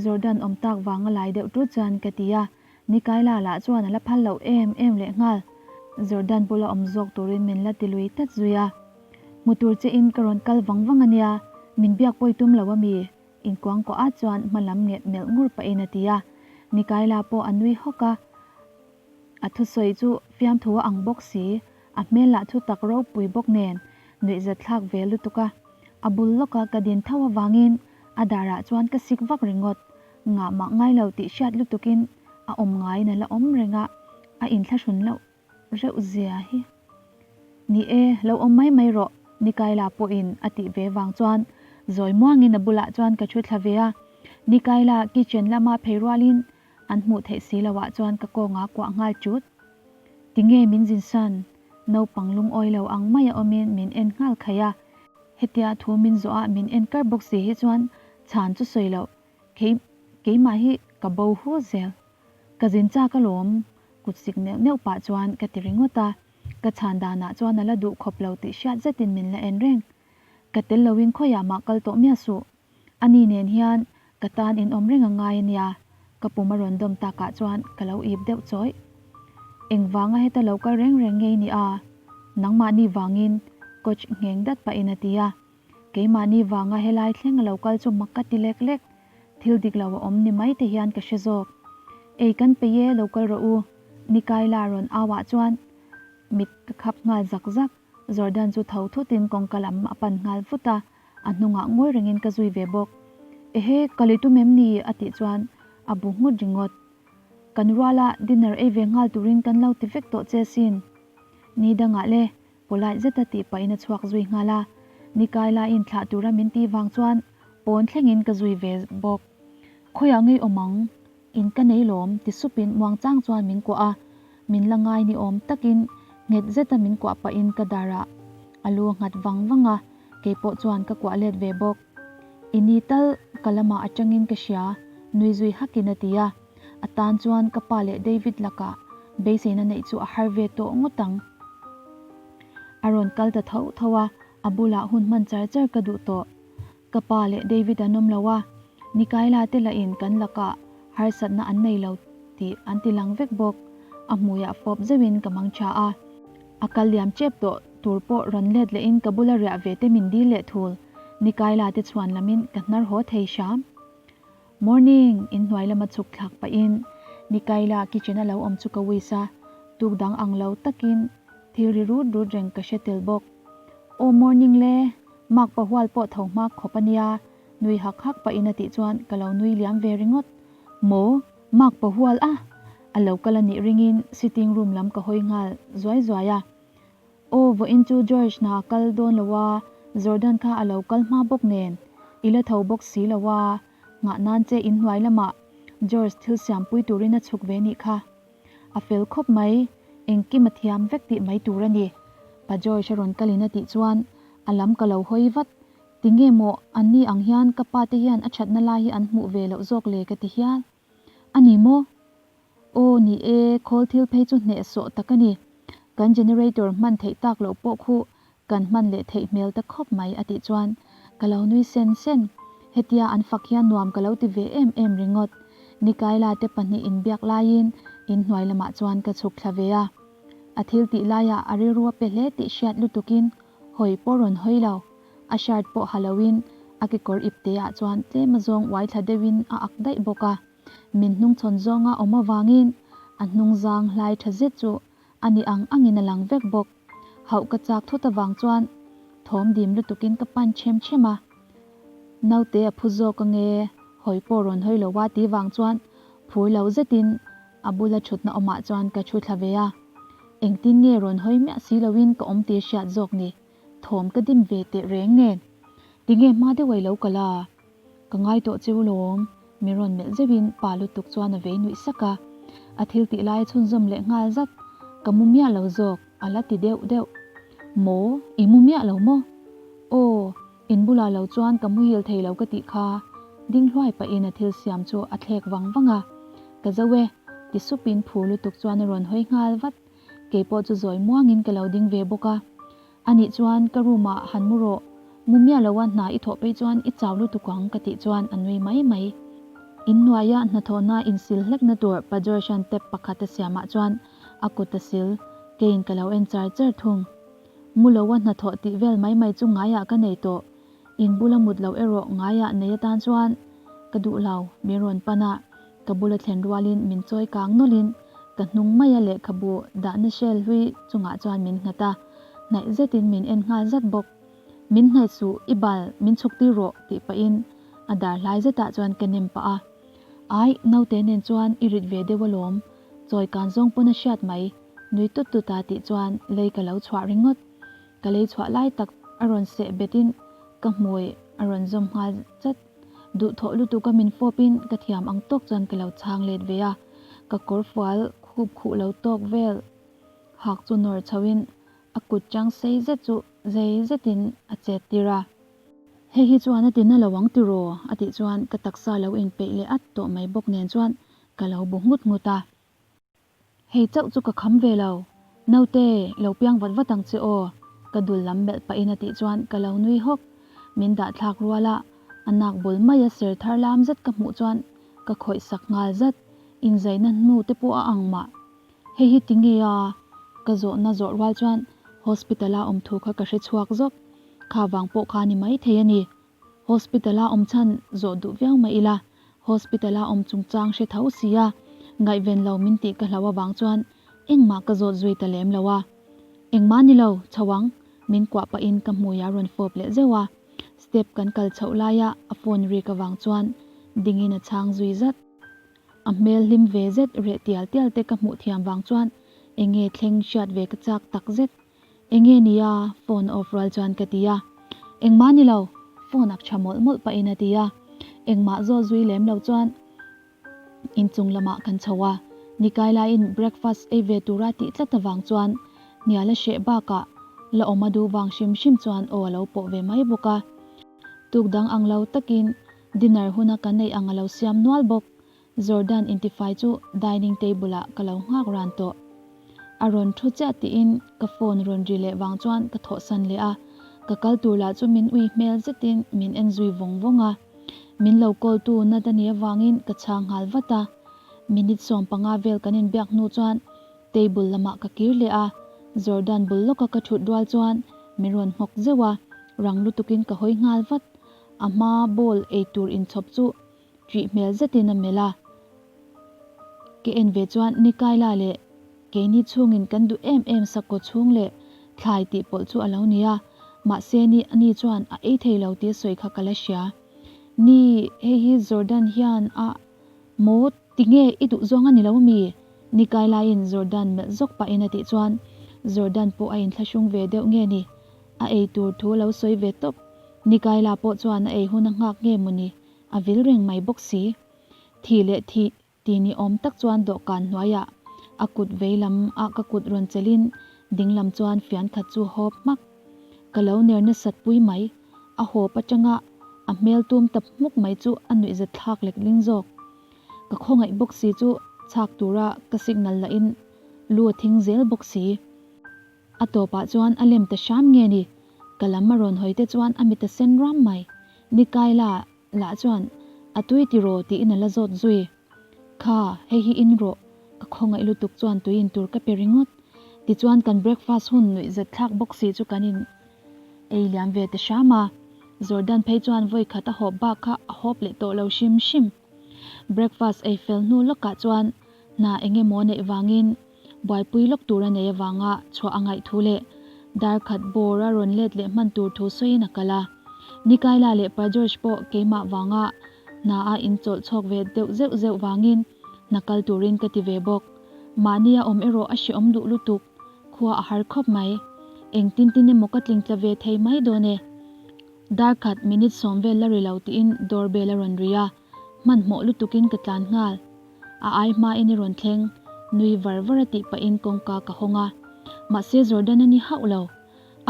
Jordan awm tak vang a lai deuh tut chuan ka ti a, Nikaila lah chuan a la phal loh em em leh nghal. Jordan bula awm zawk turin min la ti lui tlat zui a. Hmu tur che in ka rawn kal vang vang a nia, min biak pawi tum lo a mi? Inkuangkuah at chuan hma lam nget melh ngur pahin a ti a. Nikaila pawh a nui hawk a. A thusawi chu fiamthu a ang bawk si, a hmel lah thu tak ropui bawk nen nuihzat thlak ve lutuk a. A bul lawka ka din tho avangin a darah chuan ka sik vak ringawt. Ngah mah ngai lo tih hriat lutukin a awm ngaiin a la awm reng a, a inthlahrun loh reuh zia hi. Ni e, lo awm mai mai rawh, Nikaila pawhin a tih ve vang chuan zawi muangin a bulah chuan ka thu thla ve a. Nikaila kitchen lama phei rualin An hmuh theih si loh ah chuan ka kawnga kuah nghal chut. Tinge min zinsan? Naupang lungawi lo ang mai a awmin min en nghal khaih a. Hetia thu min zawh a min en kar bawk si hi chuan chhan chu sawi loh. Kei keimah hi ka bo hu zel. Ka zin chak alawm kut sik neuh neuh pah chuan ka ti ringawt a. Ka chhan danah chuan a la duh khawp lo tih hriat zetin min la en reng. Ka tel loin khawiah mah kal tawh miah suh. Ani nen hian ka tan in awm reng a ngai a nia, ka pum a rawn dawm takah chuan ka lo ip deuh chawih. Engvanga heta lo kal reng reng ngei ni a? Nangmahni vangin coach ngheng dat pahin a ti a. Keimahni vanga helai thleng a lo kal chu mak ka ti lek lek. Thil dik lo a awm ni mai te hian ka hre zawk. Ei kan peih e lo kal rawh u, Nikaila rawn au ah chuan mit ka khap nghal zak zak. Jordan chu tho thutin kawngka lam a pan nghal vut a. A hnungah ngawi rengin ka zui ve bawk. Ehe, ka lei tum em ni? a tih chuan a bu nghut ringawt. Kan ruala dinner ei ve nghal turin kan lo ti vek tawh che sin. Ni dangah le, polite zeta tih pahin a chhuak zui nghal a. Nikaila inthlah tura min tih vang chuan pawn thlengin ka zui ve bawk. Khawiah ngei awm ang? In ka nei lawm, ti supin muangchang chuan min kuah a, min la ngai ni awm takin nghet zeta min kuah pahin ka darah a lu a nghat vang vang a. Keipawh chuan ka kuah let ve bawk. I ni tal ka lamah atangin ka hria, nui zui hakin a ti a. A tan chuan ka pa leh David lakah beiseina neih chu a har ve tawh ngawt ang. A rawn kal ta tho tho a, a bulah hun hman char char ka duh tawh. Ka pa leh David an awm lo a, Nikaila te lahin kan lakah harsatna an nei lo tih an ti lang vek bawk. A hmuiah fawp zeuhin ka mang tha a. A kal liam tep tawh tur pawh rawn let lehin ka bula riah ve te min dil leh thul. Nikaila te chhuan lamin ka hnar haw thei hram. Morning! Inhnuai lama chhuk thlak pahin Nikaila kitchen a lo awm chu ka wish a, tuk dang ang lo takin thil ri rut rut reng ka hre tel bawk. Aw morning le, Mark pahual pawh tho hmak khawp a nia, nui hak hak pahin a tih chuan ka lo nui liam ve ringawt. Maw? Mark pahual a? A lo kal a nih ringin sitting room lam ka hawi nghal zuai zuai a. Aw vawiin chu George hna a kal dawn lo a, Jordan kha a lo kal hma bawk nen i la tho bawk si lo a, nghah nan che inhnuai lamah George thil siampui turin a chhuk ve nih kha. A fel khawp mai, engkim a thiam vek tih mai tur a ni. Pa George a rawn kalin a tih chuan a lam ka lo hawi vat, tinge maw anni ang hian ka pa te hian a thatna lai hi an hmuh ve loh zawk le ka ti hial. A ni maw? Aw ni e, khawl thil phei chu hnehsawh tak a ni. Kan generator hman theih tak loh pawh khu kan hman leh theih hmel ta khawp mai a tih chuan ka lo nui sen sen. Hetia an fak hian nuam ka lo ti ve em em ringawt. Nikaila te pahnih inbiak laiin inhnuai lamah chuan ka chhuk thla ve a. A thil tih laiah a rilru a pe hle tih hriat lutukin hawi pawh rawn hawi lo. A shirt pawh ha loin a kekawr ipte ah chuan tlem azawng uai thla deuhin a ak daih bawk a. Min hnungchhawn zawnga awm avangin a hnungzang hlai tha zet chu a ni ang angin a lang vek bawk. Hauh ka chak thut avang chuan thawm dim lutukin ka pan chem chem a. Naute a phu zawk ange, hawi pawh rawn hawi lo a tih vang chuan phur lo zetin a bula thutna awmah chuan ka thu thla ve a. Engtin nge rawn hawi miah si loin ka awm tir hriat zawk ni, thawm ka dim ve teh reng nen. Tinge hma deuh ai lo kal a? Ka ngai tawh cheu lawm, mi rawn melh zeuhin pa lutuk chuan a vei nuih sak a. A thil tih lai a chhunzawm leh nghal zat, Ka mu miah lo zawk, a la ti deuh deuh. Maw? I mu miah lo maw? Aw, in bulah lo chuan ka muhil thei lo ka tih kha. Ding hluai pahin a thil siam chu a thlek vang vang a. Ka zo e, ti supin phur lutuk chuan a rawn hawi nghal vat. Keipawh chu zawi muangin ka lo ding ve bawk a. Anih chuan ka room ah han mu rawh, mu miah lo a hna i thawh phei chuan i chau lutuk ang ka tih chuan a nui mai mai. Inhnuaia hnathawhna insil hlekna tur Pajorshan tap pakhat a siamah chuan a kut a sil, keiin ka lo en char char thung. Mu lo a hnathawh tih vel mai mai chu ngaiah ka nei tawh, in bula mut loh erawh ngaiah nei atan chuan ka duh lo, min rawn pan a, ka bula thlen rualin min chawi kang nawlhin ka hnung maia lehkhabu dahna shell hlui chungah chuan min nghat a, hnaih zetin min en nghal zat bawk. Min hnaih suh, i bal, min chhuk tir rawh tih pahin a dar hlai zetah chuan ka nem pah a. Ai, naute nen chuan i rit ve deuh alawm, chawi kan zawng pawn a hriat mai, nui tut tut a tih chuan lei ka lo chhuah ringawt. Ka lei chhuah lai tak a rawn seh betin ka hmui a rawn zawm nghal chat. Duhthawh lutuk a min fawp in ka thiam ang tawk chuan ka lo chhang let ve a, ka kawr fual khup khuh lo tawk vel hak chu nawr chho in a kut chang sei zet chu zei zet in a chet tir a. Hei hi chuan a ti na lo ang tiraw? a tih chuan ka taksa lo inpeih leh at tawh mai bawk nen chuan ka lo bu nghut nghut a. Hei chauh chu ka kham ve lo. Naute, lo piang vat vat ang che aw, ka dul lam melh pahin a tih chuan ka lo nui hawk. Min dah thlak rual a, a nak bul maia ser thar lam zet ka hmuh chuan ka khawih sak nghal zat. Inzaina hnu te pawh a ang mah. Hei hi ti nge a? Ka zawhna zawh rual chuan hospital a awm thu kha ka hre chhuak zawk. Kha vang pawh kha ni mai thei a ni. Hospital a awm chhan zawh duh viau mai ila, hospital a awm chungchang hre tho sia, ngaihven lo min tih ka hlau avang chuan engmah ka zawt zui ta lem lo a. Engmah ni lo, chho ang, min kuah pahin ka hmui a rawn fawp leh zeuh a. Step kan kal chhoh laia a phone rik avang chuan dingin a chhang zui zat. A hmel hlim ve zet reh tial tial te ka hmuh thiam vang chuan enge thleng hriat ve ka chak tak zet. Enge nia? Phone off rual chuan ka ti a. Engmah ni lo, phone ak tha mawlh mawlh pahin a ti a. Engmah zawt zui lem lo chuan inchung lamah kan chho a. Nikai laiin breakfast ei ve tura tih tlat avang chuan hnial a hreh bakah La awm a duh vang hrim hrim chuan aw a lo pawh ve mai bawk a. Tuk dang ang lo takin dinner huna kan neih ang a lo siam nual bawk. Jordan intifai chu dining table ah ka lo nghak ran tawh. A rawn thu chiah tiin ka phone rawn ri leh vang chuan ka thawhsan leh a, ka kal tur lah chu min ui hmel zetin min en zui vawng vawng a. Min lo call tu nat a nih avangin ka chhang nghal vat a. Minute 15 vel kan inbiak hnu chuan table lamah ka kir leh a, Jordan bul lawka ka thut rual chuan min rawn nghawk zeuh a, rang lutukin ka hawi nghal vat. A hma bowl eitur inchhawp chu Ṭih hmel zetin a melh a. Ke en ve chuan Nikaila leh keini chhungin kan duh em em sakkaw chhung leh thlai tih pawlh chu a lo ni a, mahse ni ani chuan a ei thei lo tia sawi kha ka la hria. Ni, hei hi Jordan hian a maw tinge i duh zawng a ni lo mi? Nikailaiin Jordan melh zawk pahin a tih chuan Jordan pawh a inthlahrung ve deuh nge ni? A ei tur thu a lo sawi ve tawp. Nikaila pawh chuan a ei hun a nghak nge maw ni? A vil reng mai bawk si. Thih leh thih ti ni awm tak chuan dawhkan hnuaiah a kut vei lam ah ka kut rawn chelhin ding lam chuan fian khat chu hawp hmak. Ka lo ner nasat pui mai. A hawp atanga a hmel tum ta hmuk mai chu a nuihzat thlak lek ling zawk. Ka khawngaih bawk si chu chhak tura ka signal lahin lu a thing zel bawk si. A tawpah chuan a lem ta hram nge ni? Ka lam a rawn hawi te chuan a mit a sen ram mai. Nikaila lah chuan a tui tiraw tiin a la zawt zui. Kha, hei hi in rawh, ka khawngaih lutuk chuan tui in tur ka pe ringawt. Tichuan kan breakfast hun nuih zat thlak bawk si chu kan in ei liam ve ta hram a. Jordan phei chuan vawi khat a hawp bak kha a hawp leh tawh lo hrim hrim. Breakfast ei fel hnu lawkah chuan hna eng emaw neih vangin Buaipui lawk tur a nei avanga chhuah a ngaih thu leh dar khat bawr a rawn let leh hman tur thu sawiin a kal a. Nikaila leh Pa George pawh keimah vanga hna a inchawlh chhawk ve deuh zeuh zeuh vangin hna kal turin ka ti ve bawk. Mahni a awm erawh a hreawm duh lutuk, khua a har khawp mai. Engtin tin emaw ka tling tla ve thei mai dawn e. Dar khat minute sawm vel la ri lo tiin door bell a rawn ri a. Hmanhmawh lutukin ka tlan nghal. A ai hmain i rawn thleng, nui var var a tih pahin kawngka ka hawng a. Mahse Jordan a ni hauh lo.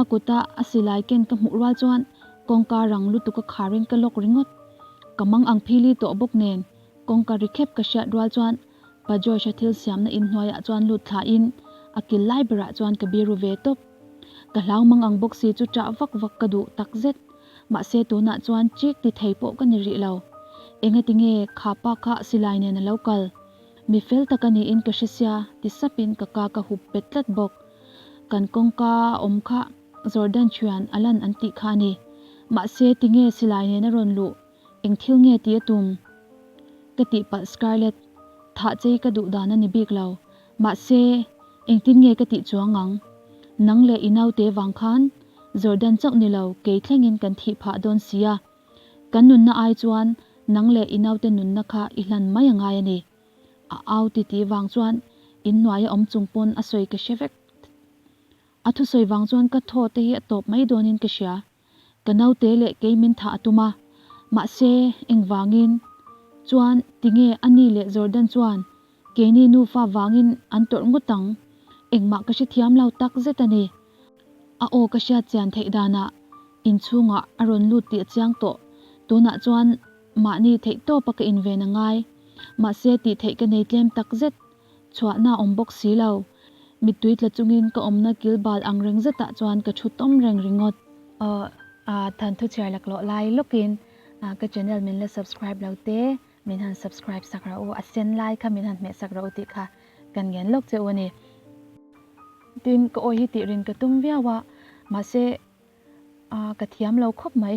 A kuta a silai ken ka hmuh rual chuan kawngka rang lutuk a kharin ka lawk ringawt. Ka mang ang phili tawh bawk nen kawngka ri khep ka hriat rual chuan Pa George-a thil siamna inhnuaiah chuan lut thlain a kil lai berah chuan ka biru ve tawp. Ka hlau mang ang bawk si chu ṭah vak vak ka duh takzet. Mahse tunah chuan chik ti thei pawh ka ni rih lo. Engati nge kha pa kha silai nen a lo kal? Mi fel tak a niin ka hre sia ti sapin ka ka ka hup bet tlat bawk. Kan kawngka a awm kha Jordan thian a lan an tih kha a ni. Mahse tinge silai nen a rawn luh? Eng thil nge tih a tum? Ka tihpalh Scarlett, thah chei ka duh dan a ni bik lo. Mahse, engtin nge ka tih chuang ang? Nang leh i naute vang khan Jordan chauh ni lo kei thlengin kan thih phah dawn sia. Kan nunna ai chuan nang leh i naute nunna kha i hlan mai a ngai a ni. A au titi vang chuan inhnuaia awm chung pawn a sawi ka hre vek. A thusawi vang chuan ka thaw te hi a tawp mai dawnin ka hria. Ka naute leh kei min thah a tum a, mahse engvangin chuan tinge ani leh Jordan chuan keini nufa vangin an tawrh ngawt ang, engmah ka hrethiam lo tak zet a ni. A aw ka hriat chian theih danah inchhungah a rawn lut tih a chiang tawh, tunah chuan mahni theih tawpa ka inven a ngai, mahse tih theih ka nei tlem tak zet. Chhuahna awm bawk si lo. Mittui tla chungin ka awmna kil bal ang reng zetah chuan ka thu tawm reng ringawt. Aw than thu chhiar laklawh lai lawkin ka channel min la subscribe lo te min han subscribe sak rawh u, a sen lai kha min han hmeh sak rawh u tih kha kan ngen lawk che u a ni. Tin, ka awi hi tih rin ka tum viau a, mahse ka thiam lo khawp mai,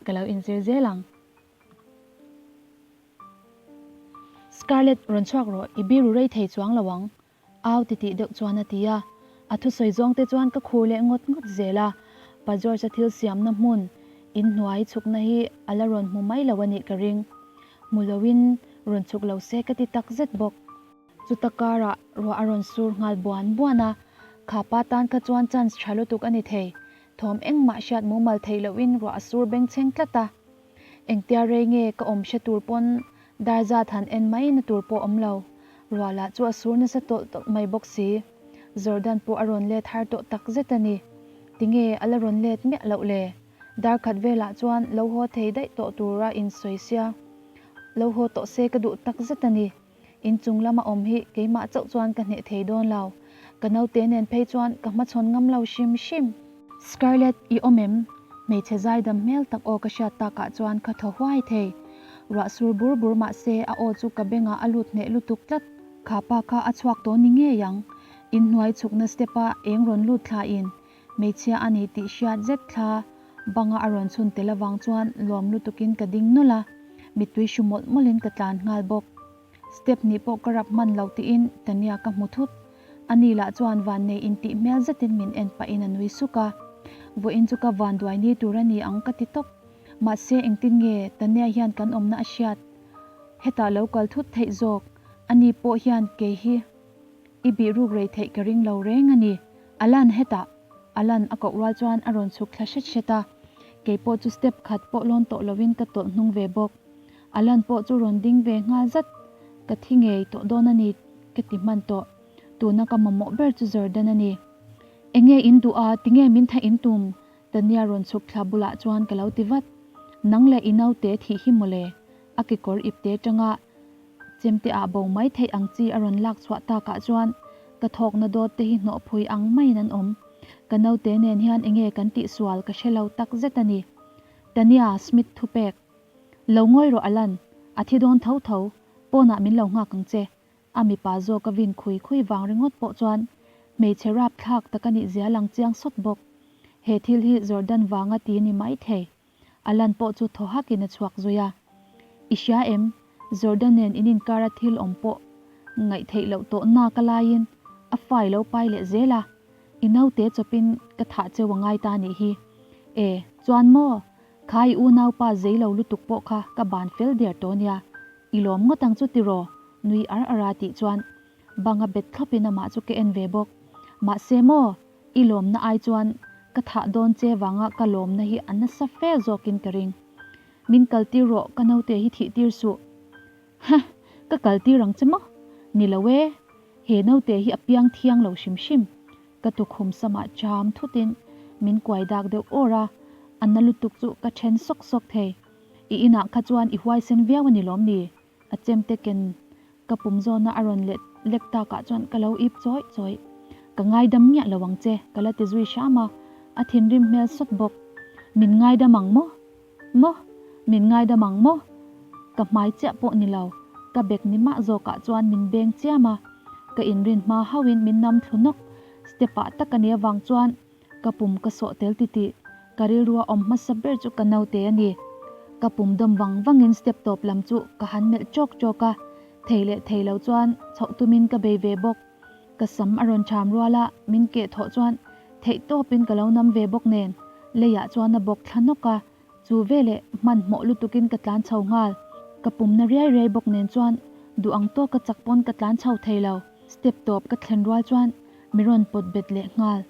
ka lo inzir zel ang. Scarlett, rawn chhuak rawh, i biru rei thei chuang lo ang, au titih deuh chuan a ti a. A thusawi zawng te chuan ka khur leh ngawt ngawt zel a, Pa George-a thil siamna hmun, inhnuai chhukna hi a la rawn hmu mai lo a nih ka ring. Hmu loin rawn chhuk lo se ka ti tak zet bawk. Chuta karah ruah a rawn sur nghal buan buan a, kha pa tan kha chuan chance tha lutuk a ni thei. Thawm engmah hriat mumal theih lohin ruah a sur bengchheng tlat a. Engtia rei nge ka awm hre tur pawn dar zat han en mai na tur pawh awm lo. Ruah lah chu a sur nasa tawlh tawlh mai bawk si. Jordan pawh a rawn let har tawh tak zet a ni. Tinge a la rawn let miah loh le? Dar khat velah chuan lo haw thei daih tawh tura insawi sia. Lo haw tawh se ka duh tak zet a ni. Inchung lama awm hi keimah chauh chuan ka hneh thei dawn lo. Ka naute nen phei chuan ka hmachhawn ngam lo hrim hrim. Scarlett, i awm em? Hmeichhe zaidam hmel tak aw ka hriat takah chuan ka thaw huai thei. Ruah sur bur bur mah se a aw chu ka bengah a lut hneh lutuk tlat. Kha pa kha a chhuak tawh ni ngei ang. Inhnuai chhukna step-a eng rawn lut thlain hmeichhia a ni tih hriat zet thla banga a rawn chhun tel avang chuan lawm lutukin ka ding nawlh a, mittui hru mawlh mawlhin ka tlan nghal bawk. Step nih pawh ka rap hman lo tiin Tania ka hmu thut. Ani lah chuan vannei intih hmel zetin min en pahin a nui suk a. Vawiin chu ka vanduai ni tur a ni ang ka ti tawp. Mahse engtin nge Tania hian kan awmna a hriat? Hetah lo kal thut theih zawk. Ani pawh hian kei hi I bih ruk rei theih ka ring lo reng a ni. Alan hetah! Alan a koh rual chuan a rawn chhuk thla hret hret a. Kei pawh chu step khat pawh lawn tawh lovin ka tawlh hnung ve bawk. Alan pawh chu rawn ding ve nghal zat. Ka thi ngei tawh dawn a ni ka ti hman tawh. Tuna ka mamawh ber chu Jordan a ni. Enge in duh a, tinge min tha in tum? Tania rawn chhuk thla bulah chuan ka lo ti vat. Nang leh i naute thih hi mawle. A kekawr ipte tanga Chemte ah bo mai theih ang chi a rawn lak chhuah takah chuan ka thawkna dawt te hi hnawhphui ang maiin an awm. Ka naute nen hian enge kan tihsual ka hre lo tak zet a ni. Tania Smith thupek. Lo ngawi rawh Alan, a thi dawn tho tho, pawnah min lo nghak ang che. A mipa zawk a vin khui khui vang ringawt pawh chuan hmeichhe rapthlak tak a nih zia lang chiang sawt bawk. He thil hi Jordan vanga ti ni mai thei. Alan pawh chu thaw hakin a chhuak zui a. I hria em? Jordan nen in inkara thil awm pawh ngaih theih loh tawh nak a laiin a fai lo pai leh zel a. I naute chawpin ka thah cheu a ngai ta nih hi. E, chuan maw? Kha i unaupa zei lo lutuk pawh kha ka ban fel der tawh nia. I lawm ngawt ang chu tiraw? Nui ar ar a tih chuan banga bet thlawpin amah chu ka en ve bawk. Mahse maw? I lawmna ai chuan ka thah dawn che vanga ka lawmna hi a nasa fe zawkin ka ring. Min kaltir rawh ka naute hi thih tir suh. Hah! Ka kaltir ang che maw? Ni lo e, he naute hi a piang thiang lo hrim hrim. Ka tukhum samah cham thutin min kuai dak deuh awr a, a na lutuk chu ka then sawk sawk thei. I inah kha chuan i huaisen viau a ni lawm ni? A chemte ken Ka pum zawna a rawn let lek takah chuan ka lo ip chawih chawih. Ka ngaidam miah lo ang che, ka la ti zui hram a, a thinrim hmel sawt bawk. Min ngaidam ang maw? Maw? Min ngaidam ang maw? Ka hmai chiah pawh ni lo, ka bek ni mah zawkah chuan min beng chiam a, ka inrin hma hauhin min nam thlu nawk. Step ah tak a nih avang chuan Ka pum ka sawh tel titih, ka rilrua awm hmasa ber chu ka naute a ni. Ka pum dawm vang vangin step tawp lam chu ka han melh chawk chawk a, thei leh thei lo chuan chhoh tumin ka bei ve bawk. Ka sam a rawn cham rual a, min keh thawh chuan theih tawpin ka lo nam ve bawk nen, leiah chuan a bawk thla nawk a, chu veleh hmanhmawh lutukin ka tlan chho nghal. Ka pum na riai riai bawk nen chuan duh ang tawka chak pawn ka tlan chho thei lo. Step tawp ka thlen rual chuan mi rawn pawt bet leh nghal.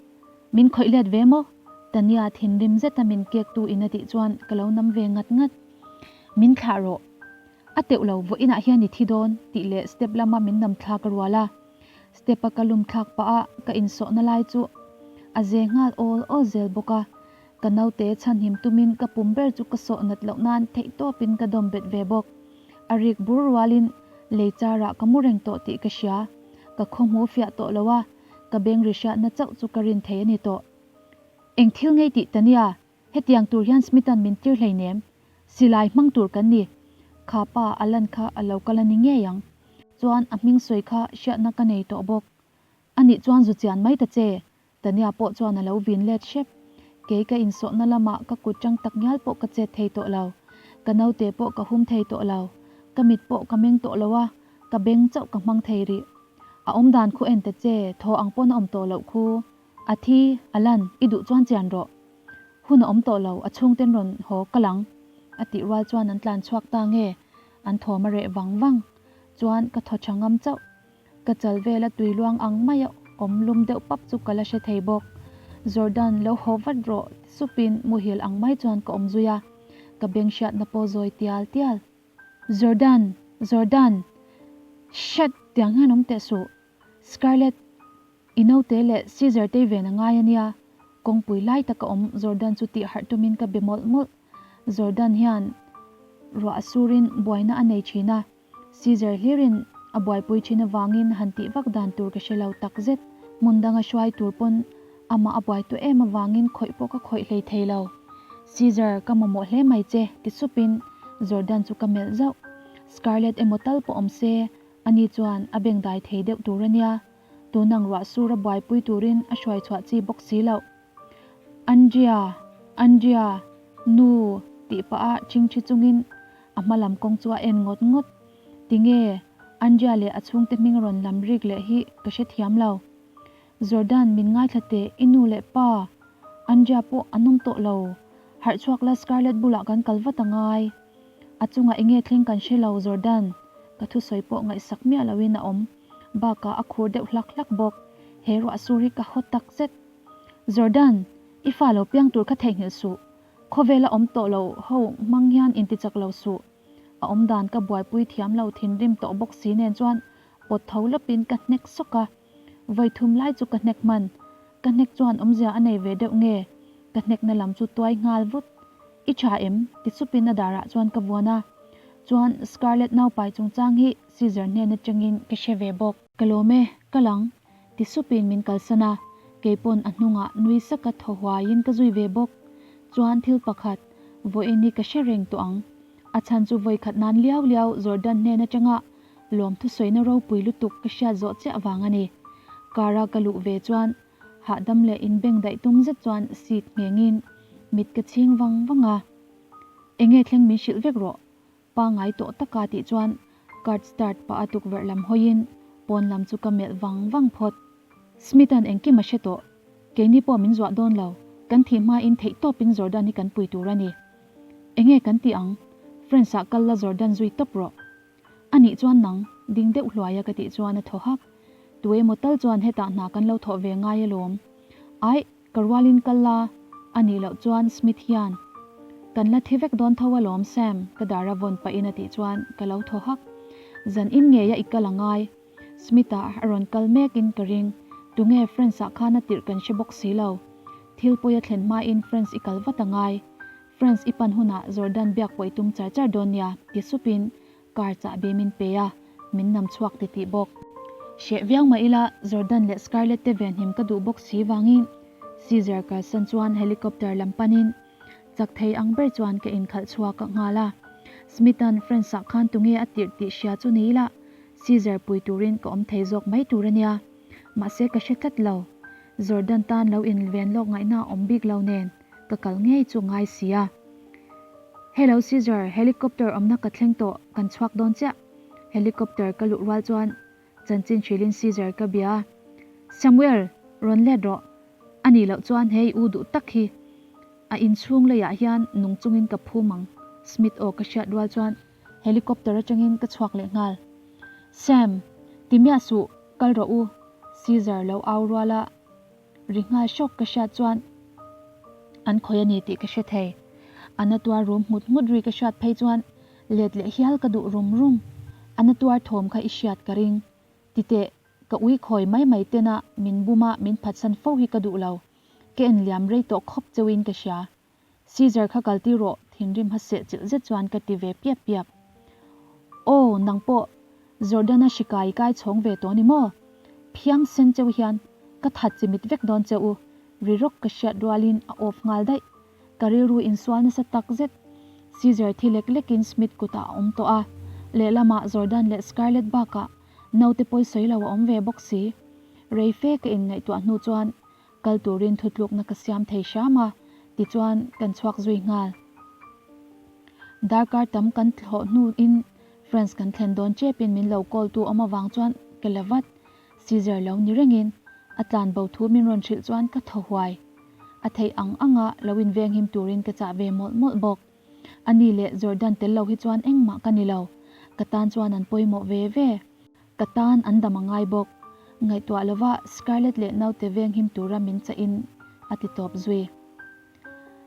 Min khawih let ve maw? Tania thinrim zeta min kek tu in a tih chuan ka lo nam ve ngat ngat. Min thlah rawh. A teuh lo, vawiinah hian i thi dawn tih leh step lama min nam thlak a rual a. Step a ka lum thlak pah a ka insawhna lai chu a ze nghal awl awl zel bawk a. Ka naute chhanhim tumin ka pum ber chu ka sawh nat loh nan theihtawpin ka dawm bet ve bawk. A rik bur rualin lei charah ka mu reng tawh tih ka hria. Ka khawhmu fiah tawh lo a. Ka beng ri hriatna chauh chu ka rin thei a ni tawh. Eng thil ngei tih ta nia, hetiang tur hian Smith-a'n min tir hleinem. Silai hmang tur kan ni. Kha pa a lan kha a lo kal a ni ngei ang. Chuan a hming sawi kha hriatna ka nei tawh bawk. Anih chuan zu chian mai ta che, Tania pawh chuan a lo vin let hrep. Kei ka insawhna lamah ka kut tang tak ngial pawh ka chet thei tawh lo. Ka naute pawh ka hum thei tawh lo. Ka mit pawh ka meng tawh lo a, ka beng chauh ka hmang thei rih. A awm dan khu en ta che, thaw ang pawn a awm tawh loh khu. A thi, a lan, i duh chuan chian rawh. Hun a awm tawh lo, a chhungten rawn haw kal ang. A tih rual chuan an tlan chhuak ta nge, an thawm a reh vang vang. Chuan ka thaw tha ngam chauh. Ka chal vela tui luang ang maia awm lum deuh pap chu ka la hre thei bawk. Jordan, lo haw vat rawh, ti supin muhil ang mai chuan ka awm zui a. Ka beng hriatna pawh zawi tial tial. Jordan! Jordan! Shit! Tiang hian awm teh suh. Scarlett, i naute leh Caesar tei ven a ngai a nia. Kawngpui lai taka awm Jordan chu tih harh tumin ka be mawlh mawlh. Jordan hian ruah a surin buaina a nei thin a, Caesar hlirin a buaipui thin avangin han tih vak dan tur ka hre lo takzet. Hmun danga hruai tur pawn amah a buai tawh em avangin khawih pawh ka khawih hlei thei lo. Caesar, ka mamawh hle mai che, ti supin Jordan chu ka melh zauh. Scarlett emaw tal pawh awm se, ani chuan a bengdai thei deuh tur a nia. Tunang ruah sur a buaipui turin a hruai chhuah chi bawk si loh. Andrea! Andrea! Nu! tih pah a chingthi chungin a hma lam kawng chu a en ngawt ngawt. Tinge Andrea leh a chhungte hming rawn lam rik leh hi ka hrethiam lo. Jordan min ngaithla teh i nu leh pa Andrea pawh an awm tawh lo. Harh chhuak la Scarlett bulah kan kal vat a ngai. A chungah enge thleng kan hre lo Jordan ka thusawi pawh ngaihsak miah loin a awm. Bakah a khur deuh hlak hlak bawk. He ruah sur hi ka haw tak zet. Jordan, i fa lo piang tur kha theihnghilh suh. Khawvela awm tawh lo ho hmang hian intichak lo suh. A awm dan ka buaipui thiam lo thinrim tawh bawk si nen chuan pawt tho lawpin ka hnek sawk a. Vawi thum lai chu ka hnek hman. Ka hnek chuan awmzia a nei ve deuh nge? Ka hnekna lam chu tuai nghal vut. I tha em? ti supin a darah chuan ka vuan a. Chuan Scarlett naupai chungchang hi Caesar hnen atangin ka hre ve bawk. Ka lawm e, ka lang, ti supin min kalsan a, keipawn a hnungah nui saka thaw huaiin ka zui ve bawk. Chuan thil pakhat, vawiin hi ka hre reng tawh ang. A chhan chu vawikhat nan liau liau Jordan hnen atanga lawmthu sawina ropui lutuk ka hriat zawh chiah vang a ni. Car a ka luh ve chuan hahdam leh inbeng daih tum zet chuan seat nghengin mit ka chhing vang vang a. Enge thleng min hrilh vek rawh, Pangai tawh taka tih chuan card start pah a tukverh lam hawiin pawn lam chu ka melh vang vang phawt. Smith-a'n engkim a hre tawh. Keini pawh min zuah dawn lo. Kan thih hmain theih tawpin Jordan hi kan pui tur a ni. Enge kan tih ang? France-ah kal la Jordan zui tawp rawh. A nih chuan nang, ding deuh hluaia ka tih chuan a thaw hak. Tu emaw tal chuan hetah hna kan lo thawh ve ngai alawm. Aih, Ka rualin kal la, a nih loh chuan Smith hian, Kan la thi vek dawn tho alawm Sam, ka dar a vawn pahin a tih chuan ka lo thaw hak. Zan in ngeia i kal a ngai. Smith-a a rawn kal mekin ka ring. Tunge France-ah khan a tirh kan hre bawk si lo. Thil pawi a thlen hmain France i kal vat a ngai. France i pan hunah Jordan biak pawh i tum char char dawn nia, ti supin Car chahbi min pe a, min nam chhuak ti tih bawk. Hreh viau mah ila Jordan leh Scarlett te venhim ka duh bawk si vangin Caesar kalsan chuan helicopter lam panin chak thei ang ber chuan ka inkhalh chhuak a nghal a. Smith-a'n France-ah khan tunge a tirh tih hria chu ni ila Caesar pui turin ka awm thei zawk mai tur a nia. Mahse ka hre tlat lo. Jordan tan lo inven lawk ngaihna a awm bik lo nen ka kal ngei chu ngai si a. Hello Caesar, helicopter awmna ka thleng tawh, kan chhuak dawn chiah. Helicopter ka luh rual chuan chanchin hrilhin Caesar ka bia a. Samuel, rawn let rawh. A nih loh chuan hei u duh tak hi a inchhung leiah hian nung chungin ka phum ang, Smith aw ka hriat rual chuan helicopter atangin ka chhuak leh nghal. Sam, ti miah suh, kal rawh u, Caesar lo au rual a. Ri nghal hrawk ka hriat chuan an khawi a ni tih ka hre thei. A na tuar rum nghut nghut ri ka hriat phei chuan let leh hial ka duh rum rum. A na tuar thawm kha i hriat ka ring. Titeh, ka ui khawi mai mai tena min bum a min phatsan fo hi ka duh lo. Ka en liam rei tawh khawp cheuhin ka hria. Caesar kha kal tir rawh, thinrim hmaseh chilh zet chuan ka ti ve piap piap. Aw, nang pawh Jordan-a hrikai i kai chhawng ve tawh ni maw? Phiang sen cheu hian ka that chimit vek dawn che u, ri rawk ka hriat rualin a off nghal daih. Ka rilru insual nasa tak zet. Caesar thi lek lekin Smith kutah a awm tawh a, lehlamah Jordan leh Scarlett bakah naute pawi sawi lo a awm ve bawk si. Rei fe ka inngaihtuah hnu chuan Kal turin thutlukna ka siam thei hram a, tichuan kan chhuak zui nghal. Darkar tam kan thlawh hnuin France kan thlen dawn chepin min lo call tu awm avang chuan ka la vat. Caesar lo ni rengin a tlan bo thu min rawn hrilh chuan ka thaw huai. A theih ang anga lo invenghim turin ka chah ve mawlh mawlh bawk. Ani leh Jordan tel lo hi chuan engmah ka ni lo. Ka tan chuan an pawimawh ve ve. Ka tan an dam a ngai bawk. Ngaihtuah lova Scarlett leh naute venghim tura min chahin a ti tawp zui.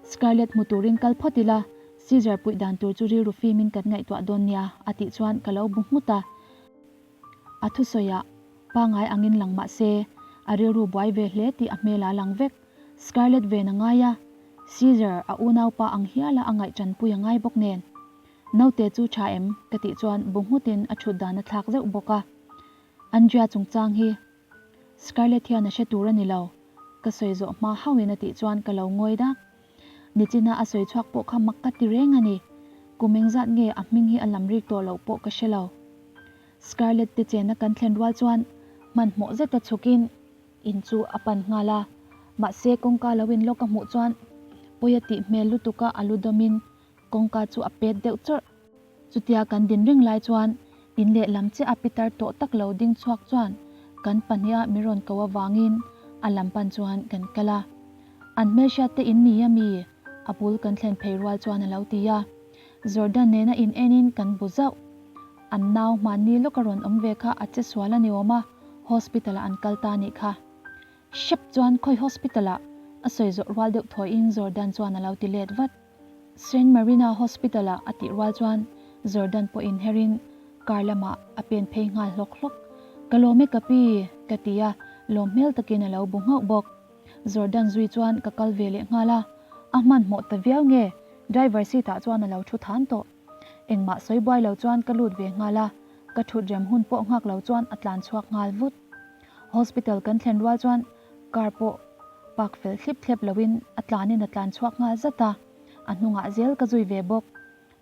Scarlett hmu turin kal phawt ila, Caesar puih dan tur chu rilru fimin kan ngaihtuah dawn nia a tih chuan ka lo bu nghut a. A thusawiah pangai angin lang mah se, a rilru buai ve hle tih a hmel a lang vek. Scarlett ven a ngai a, Caesar a unaupa ang hiala a ngaih tanpui a ngai bawk nen. Naute chu tha em? ka tih chuan bu nghutin a thut dan a thlak zeuh bawk a. Andrea chungchang hi Scarlett hian a hre tur a ni lo, ka sawi zawh hma hauhin a tih chuan ka lo ngawi dak. Nichina a sawi chhuak pawh kha mak ka ti reng a ni. Kum engzat nge a hming hi a lam rik tawh loh pawh ka hre lo. Scarlett te chena kan thlen rual chuan hmanhmawh zeta chhukin in chu a pan nghal a. Mahse kawngka lo in lawk a hmuh chuan pawi a tih hmel lutuka a lu dawmin kawngka chu a pet deuh chawrh. Chutia kan din reng lai chuan in lehlam chiah a pitar tawh tak lo ding chhuak chuan kan pahniha min rawn ko avangin a lam pan chuan kan kal a. An hmelhriat te in ni a mi? A bul kan thlen phei rual chuan a lo ti a. Jordan nena in enin kan bu zauh. An nau hmanni lawka rawn awm ve kha a che sual a ni awm a, hospital ah an kal ta nih kha. Hrep chuan khawi hospital ah? A sawi zawh rual deuh thawiin Jordan chuan a lo ti let vat. Saint Marina Hospital ah a tih rual chuan Jordan pawh inherin car lamah a pen phei nghal hlawk hlawk. Ka lawm e ka pi, ka ti a, lawm hmel takin a lo bu nghauh bawk. Jordan zui chuan ka kal ve leh nghal a, a hmanhmawh ta viau nge driver seat ah chuan a lo thu than tawh. Engmah sawi buai lo chuan ka lut ve nghal a, ka thut rem hun pawh nghak lo chuan a tlan chhuak nghal vut. Hospital kan thlen rual chuan car pawh park fel thlip thlep loin a tlanin a tlan chhuak nghal zat a, a hnungah zel ka zui ve bawk.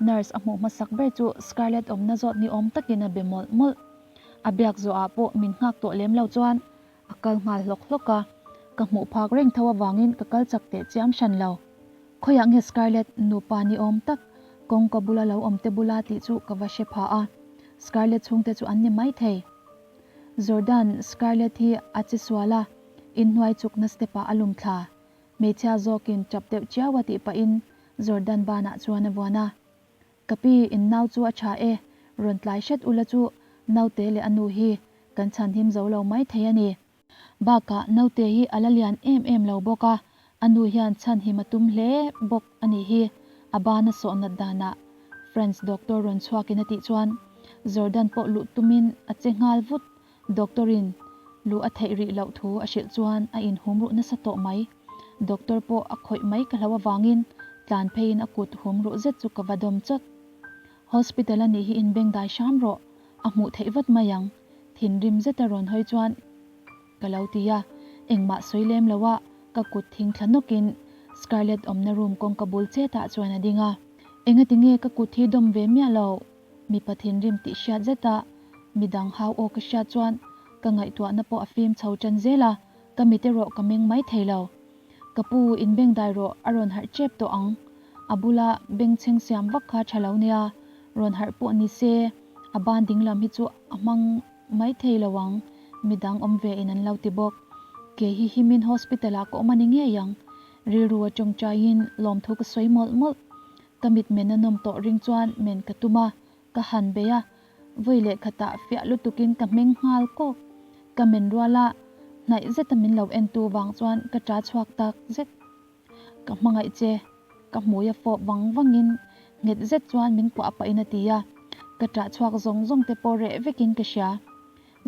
Nurse a hmuh hmasak ber chu Scarlett awmna zawt ni awm takin a be mawlh mawlh. A biak zawhah pawh min nghak tawh lem lo chuan a kal nghal hlawk hlawk a, ka hmuh phak reng tho avangin ka kal chak teh chiam hran lo. Khawiah nge Scarlett nupa ni awm tak kawngka bula lo awm te bula tih chu ka va hre pha a, Scarlett chhungte chu an ni maithei. Jordan, Scarlett hi a che sual a, inhnuai chukna step ah a lum thla. Hmeichhia zawkin tap deuh chiau a tih pahin Jordan banah chuan a vuan a. Ka pi, in nau chu a tha e, rawn tlai hret ula chu naute leh a nu hi kan chhanhim zo lo mai thei a ni. Bakah naute hi a la lian em em lo bawk a, a nu hian chhanhim a tum hle bawk a nih hi, a bana sawh nat danah Friends doctor rawn chhuakin a tih chuan Jordan pawh luh tumin a che nghal vut, doctor in luh a theih rih loh thu a hrilh chuan a inhum ruh nasa tawh mai. Doctor pawh a khawih mai ka hlo avangin tlan pheiin a kut hum ruh zet chu ka va dawm chawt. Hospital a nih hi inbengdai hram rawh, a hmuh theih vat mai ang. Thinrim zeta rawn hawi chuan ka lo ti a, engmah sawi lem lo a ka kut thing thla nawkin Scarlett awmna room kawngka bul chetah chuan a ding a. Engati nge ka kut hi dawm ve miah lo? Mipa thinrim tih hriat zeta midang hau aw ka hriat chuan ka ngaihtuahna pawh a fim chho tan zel a, ka mit erawh ka meng mai thei lo. Ka pu, inbengdai rawh, a rawn harh tep tawh ang. A bula bengchheng siam vak kha tha lo nia, rawn harh pawh ni se, a ban dinglam hi chu a hmang mai thei lo ang, midang awm ve in an lo ti bawk. Kei hi himin hospital ah ka awm a ni ngei ang. Rilru a tawngtaiin lawmthu ka sawi mawlh mawlh. Ka mit men a nawm tawh ring chuan men ka tum a, ka han bei a, vawi leh khatah fiah lutukin ka hming nghal kawk. Ka men rual a, hnaih zeta min lo entu vang chuan ka ṭa chhuak tak zet. Ka hmangaih che, ka hmui a fawp vang vangin nghet zet chuan min kuah pahin a ti a, ka ṭah chhuak zawng zawng te pawh reh vekin ka hria.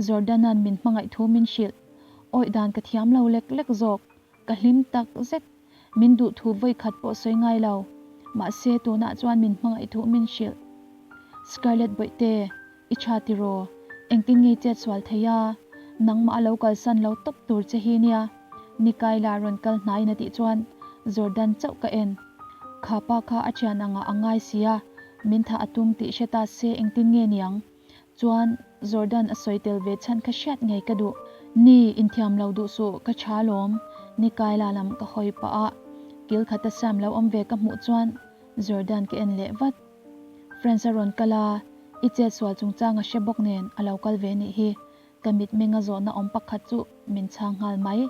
Jordan-a'n min hmangaih thu min hrilh. Awih dan ka thiam lo lek lek zawk, ka hlim tak zet. Min duh thu vawi khat pawh sawi ngai lo. Mahse tunah chuan min hmangaih thu min hrilh. Scarlett Bawihte, i tha tiraw? Engtin nge chet sual thei a? Nangmah a lo kalsan lo tawp tur che hi nia. Nikaila rawn kal hnaiin a tih chuan Jordan chauh ka en. Kha pa kha a thian angah a ngai sia, min thah a tum tih hre ta se engtin nge niang? Chuan Jordan a sawi tel ve chhan kha hriat ngei ka duh. Ni, inthiam lo duh suh, ka tha lawm. Nikaila lam ka hawi pah a, kil khata Sam lo awm ve ka hmuh chuan Jordan ka en leh vat. Friends a rawn kal a, i chet sual chungchang a hre bawk nen a lo kal ve nih hi. Ka mitmenga zawhna awm pakhat chu min chhang nghal mai.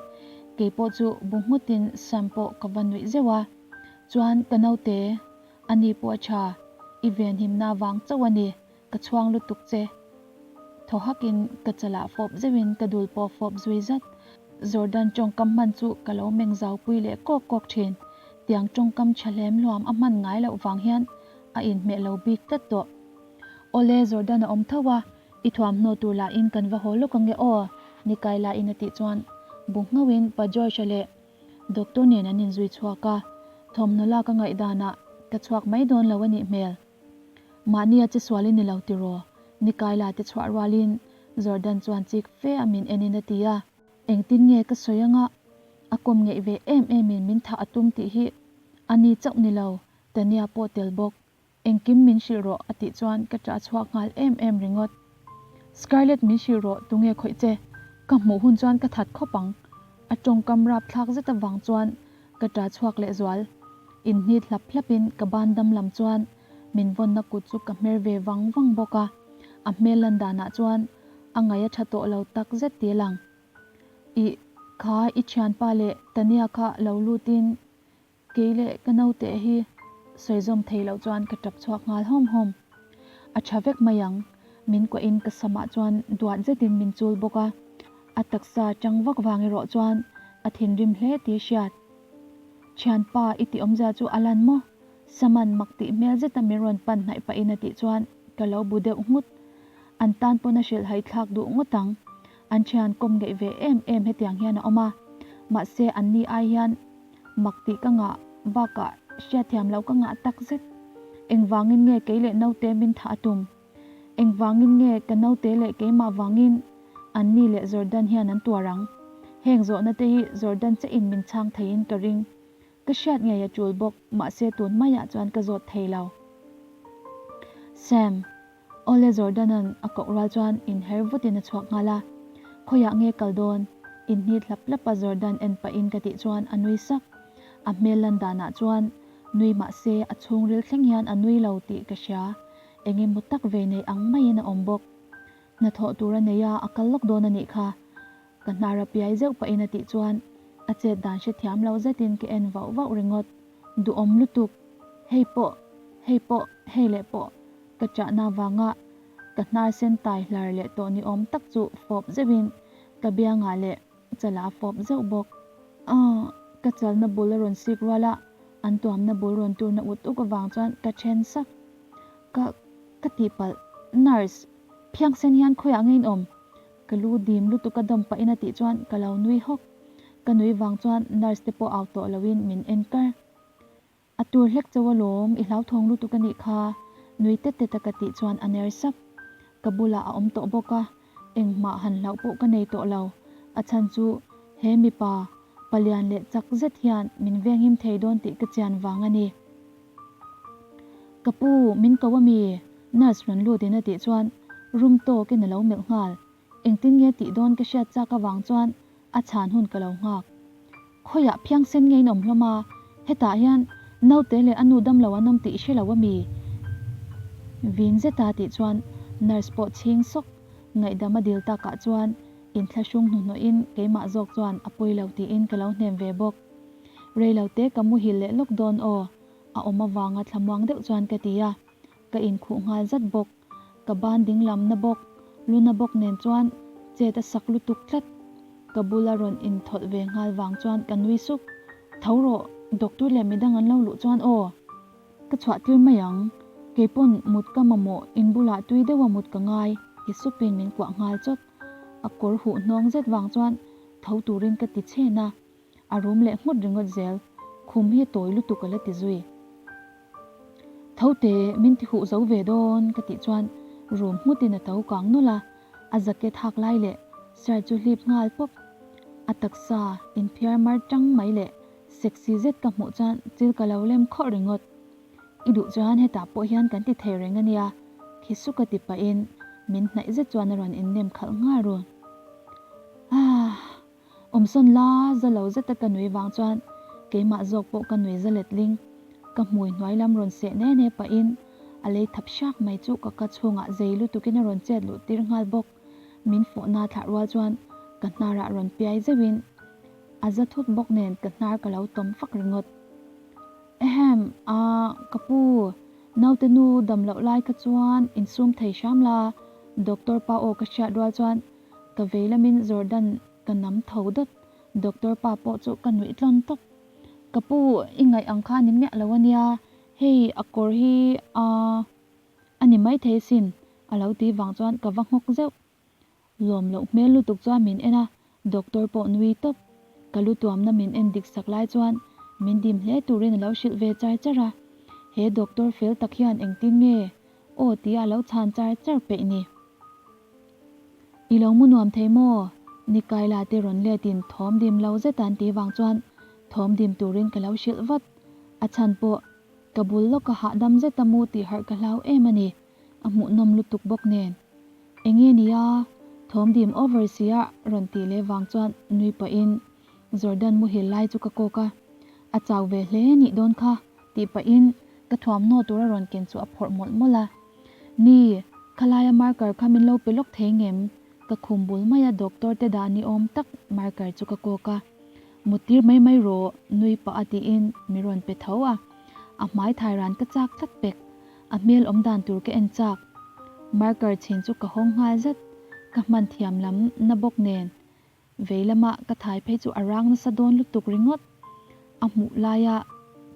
Kei pawh chu bu nghutin Sam pawh ka va nuih zeuh a. Chuan ka naute, ani pawh a tha, i venhimna vang chauh a ni, ka chhuang lutuk che. Thaw hakin ka chalah fawp zeuhin ka dul pawh fawp zui zat. Jordan tawngkam hman chu ka lo meng zau pui leh kawk kawk thin. Tiang tawngkam tha hlem hluam a hman ngai loh vang hian a inhmeh lo bik tlat tawh. Awle Jordan a awm tho a, i thuamhnaw tur lahin kan va haw lawk ange aw, Nikaila in a tih chuan bu nghauhin Pa George-a leh. Doctor nen an inzui chhuak a, thawmhnaw lak a ngaihdanah ka chhuak mai dawn lo a nih hmel. Mahni a che sual i ni lo tiraw? Nikaila te chhuah rualin Jordan chuan chik fe a min enin a ti a. Engtin nge ka sawi anga a kawm ngeih ve em emin min thah a tum tih hi a ni chauh ni lo, Tania pawh tel bawk. Engkim min hrilh rawh a tih chuan ka ṭah chhuak nghal em em ringawt. Scarlett min hrilh rawh tunge khawih che? Ka hmuh hun chuan ka that khawp ang. A tawngkam rapthlak zet avang chuan ka ṭah chhuak leh zual. Inhnit hlap hlapin ka ban dam lam chuan min vawnna kut chu ka hmer ve vang vang bawk a. A hmel lan danah chuan a ngaih a ṭha tawh lo tak zet ti a lang. Ih, kha i ṭhianpa leh Tania kha lo lutin Kei leh ka naute hi sawi zawm thei loh chuan ka tap chhuak nghal hawm hawm. A tha vek mai ang, min kuahin ka samah chuan duat zetin min chul bawk a, a taksa chang vak vang erawh chuan a thinrim hle tih hriat. Thianpa i tih awmzia chu a lan maw? Saman mak tih hmel zeta min rawn pan hnaih pahin a tih chuan ka lo bu deuh nghut. An tan pawn a hrilhhai thlak duh ngawt ang. An thian kawm ngeih ve em em hetiang hian a awm a, mahse anni ai hian Mak tih ka ngah bakah hriatthiam loh ka ngah tak zet. Engvangin nge kei leh naute min thah a tum? Engvangin nge ka naute leh keimah vangin anni leh Jordan hian an tuar ang? Heng zawhna te hi Jordan chiahin min chhang theiin ka ring. Ka hriat ngei a tul bawk, mahse tun maiah chuan ka zawt thei lo. Sam. Awle Jordan-a'n a koh rual chuan inher vutin a chhuak nghal a, Khawiah nge kal dawn? Inhnit hlap hlap a Jordan en pahin ka tih chuan a nui sak. A hmel lan danah chuan nui mah se a chhungril thleng hian a nui lo tih ka hria. Eng emaw tak ve nei ang maiin a awm bawk. Hnathawh tur a nei a, a kal lawk dawn a nih kha. Ka hnar a piai zeuh pahin a tih chuan a chet dan hrethiam lo zetin ka en vauh vauh ringawt. Duhawm lutuk. Hei pawh, hei pawh, hei leh pawh. Ka chahna avanga ka hnar sen tai hlar leh tawh ni awm tak chu fawp zeuhin ka biangah leh chala a fawp zeuh bawk. Aw, ka chalna bul a rawn sik rual a, an tuamna bul rawn turna ut uk avang chuan ka then sak. Ka, ka tihpalh, nurse, phiangsen hian khawiah nge in awm? Ka lu dim lutuk a dawm pahin a tih chuan ka lo nui hawk. Ka nui vang chuan nurse te pawh au tawh loin min en kar. A tur hlek chauh alawm, i hlauthawng lutuk a nih kha, nui tet tet a ka tih chuan a ner sap. Ka bulah a awm tawh bawk a, engmah han hlauh pawh ka nei tawh lo. A chhan chu he mipa, palian leh chak zet hian min venghim thei dawn tih ka chian vang a ni. Ka pu, min ko a mi? Nurse rawn lut in a tih chuan room tawkin a lo melh nghal. Engtin nge tih dawn ka hriat chak avang chuan a chhan hun ka lo nghak. Khawiah phiangsen nge in awm hlawm a, hetah hian naute leh a nu damlo an awm tih i hre lo a mi? Vin zeta tih chuan nurse pawh chhing sawk ngaihdam a dil takah chuan inthlahrung hnuhnawhin keimah zawk chuan a pawi lo tiin ka lo hnem ve bawk. Reilote ka muhil leh lawk dawn aw, a awm avanga thlamuang deuh chuan ka ti a, ka inkhuh nghal zat bawk. Ka ban dinglam na bawk, luna bawk nen chuan chet a sak lutuk tlat. Ka bula rawn inthawlh ve nghal vang chuan ka nui suk. Tho rawh, doctor leh midang an lo luh chuan aw. Ka chhuah tir mai ang. Keipawn mut ka mamawh in bulah tui deuha mut ka ngai ti supin min kuah nghal chawt. A kawr huh hnawng zet vang chuan tho turin ka ti chhen a. A rum leh nghut ringawt zel, khum hi tawi lutuk a la ti zui. Tho te, min ti huh zo ve dawn ka tih chuan rum nghutin a to kang nawlh a, a jacket hak lai leh shirt chu hlip nghal pawp. A taksa inphiar mar tang mai leh sexy zet ka hmuh chuan chil ka lo lem khawrh ringawt. I duh chuan hetah pawh hian kan ti thei reng a nia, khi suka ti pahin min hnaih zet chuan a rawn innem khalh nghal run. Aah. Awmsawn la za lo zeta ka nui vang chuan keimah zawk pawh ka nui za letling. Ka hmui hnuai lam rawn seh ne ne pahin a lei thap hrak mai chu ka ka chhungah zei lutukin a rawn chet luh tir nghal bawk. Min fawhna thlah rual chuan ka hnarah rawn piai zeuhin a za thut bawk nen ka hnar ka lo tawm fak ringawt. Ehem, ah, ka pu, naute nu dam loh lai kha chuan insum thei hram la, doctor pa aw ka hriat rual chuan Ka vei lamin Jordan ka nam tho dawt, doctor pa pawh chu ka nuih tlawn tawp. Ka pu, i ngaih ang kha ni miah lo a nia, hei a kawr hi a a ni maithei sin a lo ti vang chuan ka va nghawk zeuh. Lawm loh hmel lutuk chuan min en a, doctor pawh nui tawp. Ka lu tuamna min en dik sak lai chuan min dim hle turin a lo hrilh ve char char a. He doctor fel tak hian engtin nge aw tia a lo chhan char char peih ni. I lo mu nuam thei maw? Nikaila te rawn letin thawm dim lo zet an tih vang chuan thawm dim turin ka lo hrilh vat. A chhan pawh ka bul lawka hahdam zeta mu tih harh ka hlau em a ni. A hmuhnawm lutuk bawk nen. Enge nia? Thawm dim over sia rawn tih leh vang chuan nui pahin Jordan muhil lai chu ka kawk a. A chau ve hle nih dawn kha tih pahin ka thuamhnaw tur a rawn ken chu a phawrh mawlh mawlh a. Ni, khalaia marker kha min lo pe lawk thei ngem? Ka khum bul maia doctor te dah ni awm tak marker chu ka kawk a. Muttir mai mai rawh, nui pah a tiin mi rawn pe tho a. A hmai thai ran ka chak tlat pek. A hmel awm dan tur ka en chak. Marker chhin chu ka hawng nghal zat. Ka hman thiam lam na bawk nen. Vei lama ka thai phei chu a rang nasa dawn lutuk ringawt. A hmuh laia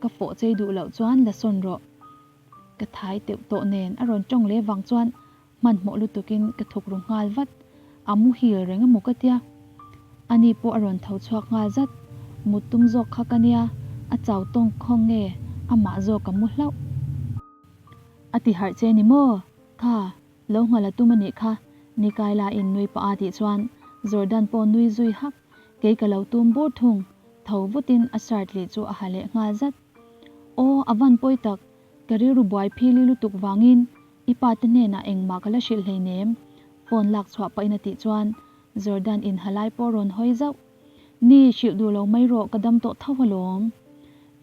ka fawh chei duh loh chuan la sawn rawh. Ka thai teuh tawh nen a rawn tawng leh vang chuan hmanhmawh lutukin ka thuk ru nghal vat. A muhil reng emaw ka tia. Ani pawh a rawn tho chhuak nghal zat. Mut tum zawk kha ka nia, a chau tawng khawng nge amah zawk a mu hlauh. A ti harh che ni maw? Kha, lo nghal a tum a nih kha, Nikaila in nui pah a tih chuan Jordan pawh nui zui hak. Kei ka lo tum bur thung, tho vutin a shirt leh chu a ha leh nghal zat. Aw, a van pawi tak, ka rilru buai phili lutuk vangin I pa te hnenah engmah ka la hrilh hleinem, phone lak chhuah pahin a tih chuan Jordan in halai pawh rawn hawi zauh. Ni, hrilh duh lo mai rawh ka dam tawh tho alawm.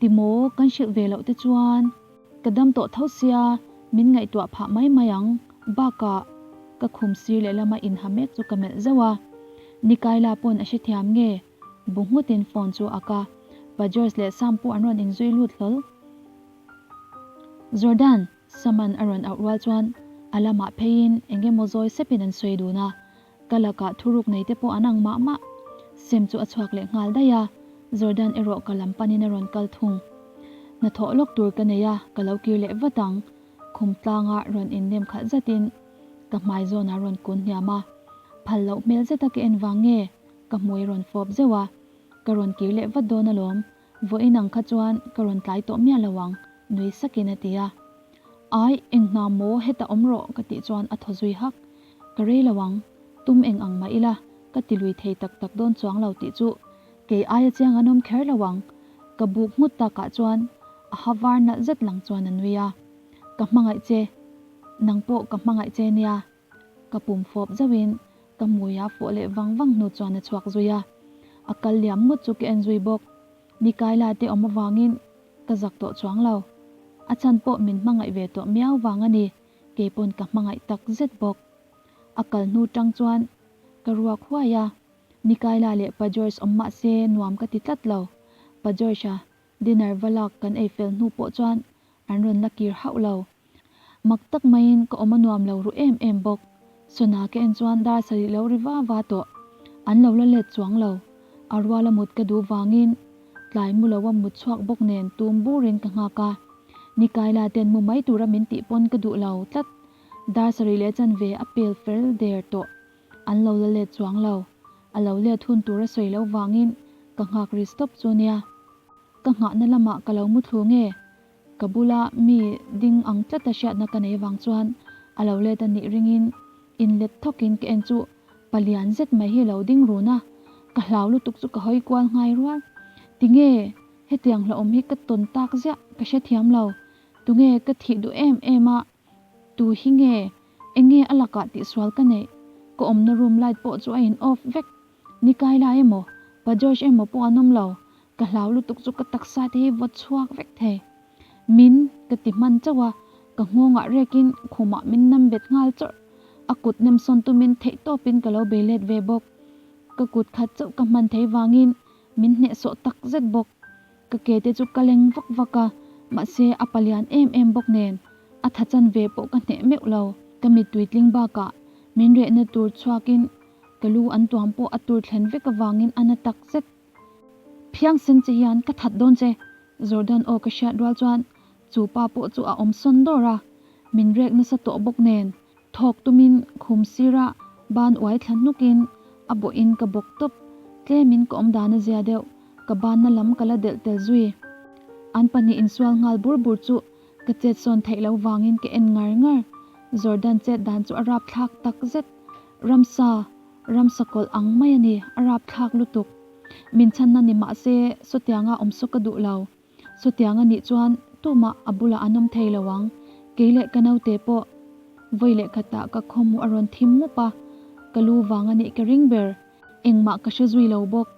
Timaw, kan hrilh ve loh te chuan ka dam tawh tho sia, min ngaihtuah phah mai mai ang. Bakah ka khum sir lehlama inha mek chu ka melh zauh a. Nikaila pawn a hrethiam nge? Bu nghutin phone chu a ka. Pa George leh Sam pawh an rawn inzui lut hlawl. Jordan! Saman a rawn auh rual chuan a lamah pheiin eng emaw zawi sepin an sawi dun a, ka lakah thuruk nei te pawh an ang mah mah. Sem chu a chhuak leh nghal daih a, Jordan erawh ka lam panin a rawn kal thung. Hnathawh lawk tur ka nei a, ka lo kir leh vat ang. Khum tlanga rawn innem khalh zatin ka hmai zawnah rawn kun hniam a, phal loh hmel zeta ka en vang nge ka hmui rawn fawp zeuh a, ka rawn kir leh vat dawn alawm. Vawiin ang kha chuan ka rawn tlai tawh miah lo ang, nui sakin a ti a. Ai, eng hna maw heta awm rawh ka tih chuan a thaw zui hak. Ka rei lo ang, tum eng ang mah ila, ka ti lui thei tak tak dawn chuang lo tih chu kei aia chiang an awm kher lo ang. Ka buk nghut takah chuan a ha var nalh zet lang chuan a nui a. Ka hmangaih che, nang pawh ka hmangaih che nia. Ka pum fawp zauhin ka hmui a fawh leh vang vang hnu chuan a chhuak zui a. A kal liam ngawt chu ka en zui bawk. Nikaila te awm avangin ka zak tawh chuang lo. A chhan pawh min hmangaih ve tawh miau vang a ni, keipawn ka hmangaih tak zet bawk. A kal hnu tang chuan ka ruak huai a. Nikaila leh Pa George awm mah se nuam ka ti tlat lo. Pa George-a dinner va lak kan ei fel hnu pawh chuan an rawn la kir hauh lo. Mak tak maiin ka awm a nuam lo ru em em bawk. Sona ka en chuan dar sarih lo ri va va tawh. An lo la let chuang lo. A ruala mut ka duh vangin tlai mu loa mut chhuak bawk nen tum burin ka nghak a. Nikaila ten mu mai tura min tih pawn ka duh lo tlat. Dar sarih leh chanve a pel fel der tawh. An lo la let chuang lo. A lo let hun tura sawi lo vangin ka nghak ri stop chu nia. Ka nghahna lamah ka lo mu thlu nge? Ka bula mi ding ang tlata hriatna ka nei vang chuan a lo let a nih ringin inlet thawkin ka en chu palian zet mai hi lo ding run a, ka hlau lutuk chu ka hawi kual nghai rual. Tinge hetiang hlauhawm hi ka tawn tak ziah ka hrethiam lo, tunge ka thih duh em em a, tu hi nge, enge a lakah tihsual ka neih, ka awmna room light pawh chu a in off vek. Ni kai lai emaw, Pa George emaw pawh an awm lo, ka hlau lutuk chu ka taksa te hi vawt chhuak vek thei. Min ka ti hman chauh a, ka nghawngah rekin khumah min nam bet nghal chawrh. A kut nem sawn tumin theih tawpin ka lo bei let ve bawk. Ka kut khat chauh ka hman thei vangin min hnehsawh tak zet bawk. Ka ke te chu ka leng vak vak a, mahse a palian em em bawk nen a tha chan ve pawh ka hneh meuh lo. Ka mittui tling bakah min rehna tur chhuakin Ka lu an tuam pawh a tur thlen vek avangin a na tak zet. Phiang sen che hian ka that dawn che, Jordan aw ka hriat rual chuan chu pa pawh chu a awm sawn dawr a, min rek nasa tawh bawk nen thawk tumin khum sira ban uai thla hnukin a bawhin ka bawk tawp. Tlemin ka awm dan a zia deuh, ka banna lam ka la delh tel zui. An pahnih insual nghal bur bur chu ka chet sawn theih loh vangin ka en ngar ngar. Jordan chet dan chu a rapthlak tak zet. Ramsa, ramsa kawlh ang mai a ni, a rapthlak lutuk. Min chhanna ni mah se sawtianga awm saw ka duh lo. Sawtiang a nih chuan tumah a bulah an awm thei lo ang, kei leh ka naute pawh. Vawi leh khatah ka khawhmuh a rawn thim mup a, ka lu vang a nih ka ring ber. Engmah ka hre zui lo bawk,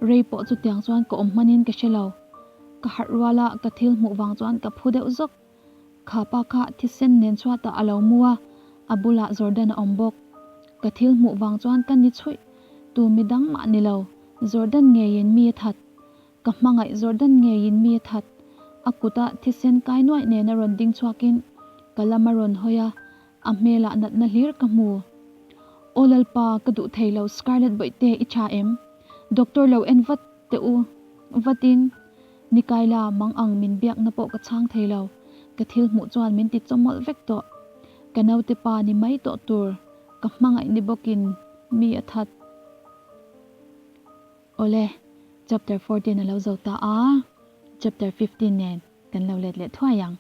rei pawh chutiang chuan ka awm hmanin ka hre lo. Ka harh ruala ka thil hmuh vang chuan ka phu deuh zawk. Kha pa kha thisen nen chhuatah a lo mu a, a bulah Jordan a awm bawk. Ka thil hmuh vang chuan ka ni chhuih, tu midang mah ni lo, Jordan ngeiin mi a that. Ka hmangaih Jordan ngeiin mi a that. A kuta thisen kai nuaih nena rawn ding chhuakin ka lam a rawn hawi a, A hmelah natna hlir ka hmu. Aw Lalpa, ka duh thei lo Scarlett Bawihte i tha em? Doctor lo en vat teh u. Vatin, Nikaila mang ang min biakna pawh ka chhang thei lo. Ka thil hmuh chuan min ti chawmawlh vek tawh. Ka naute pa ni mai tawh tur ka hmangaih ni bawkin mi a that. Awle, chapter 14 a lo zo ta a, chapter 15 nen kan lo let leh thuai ang.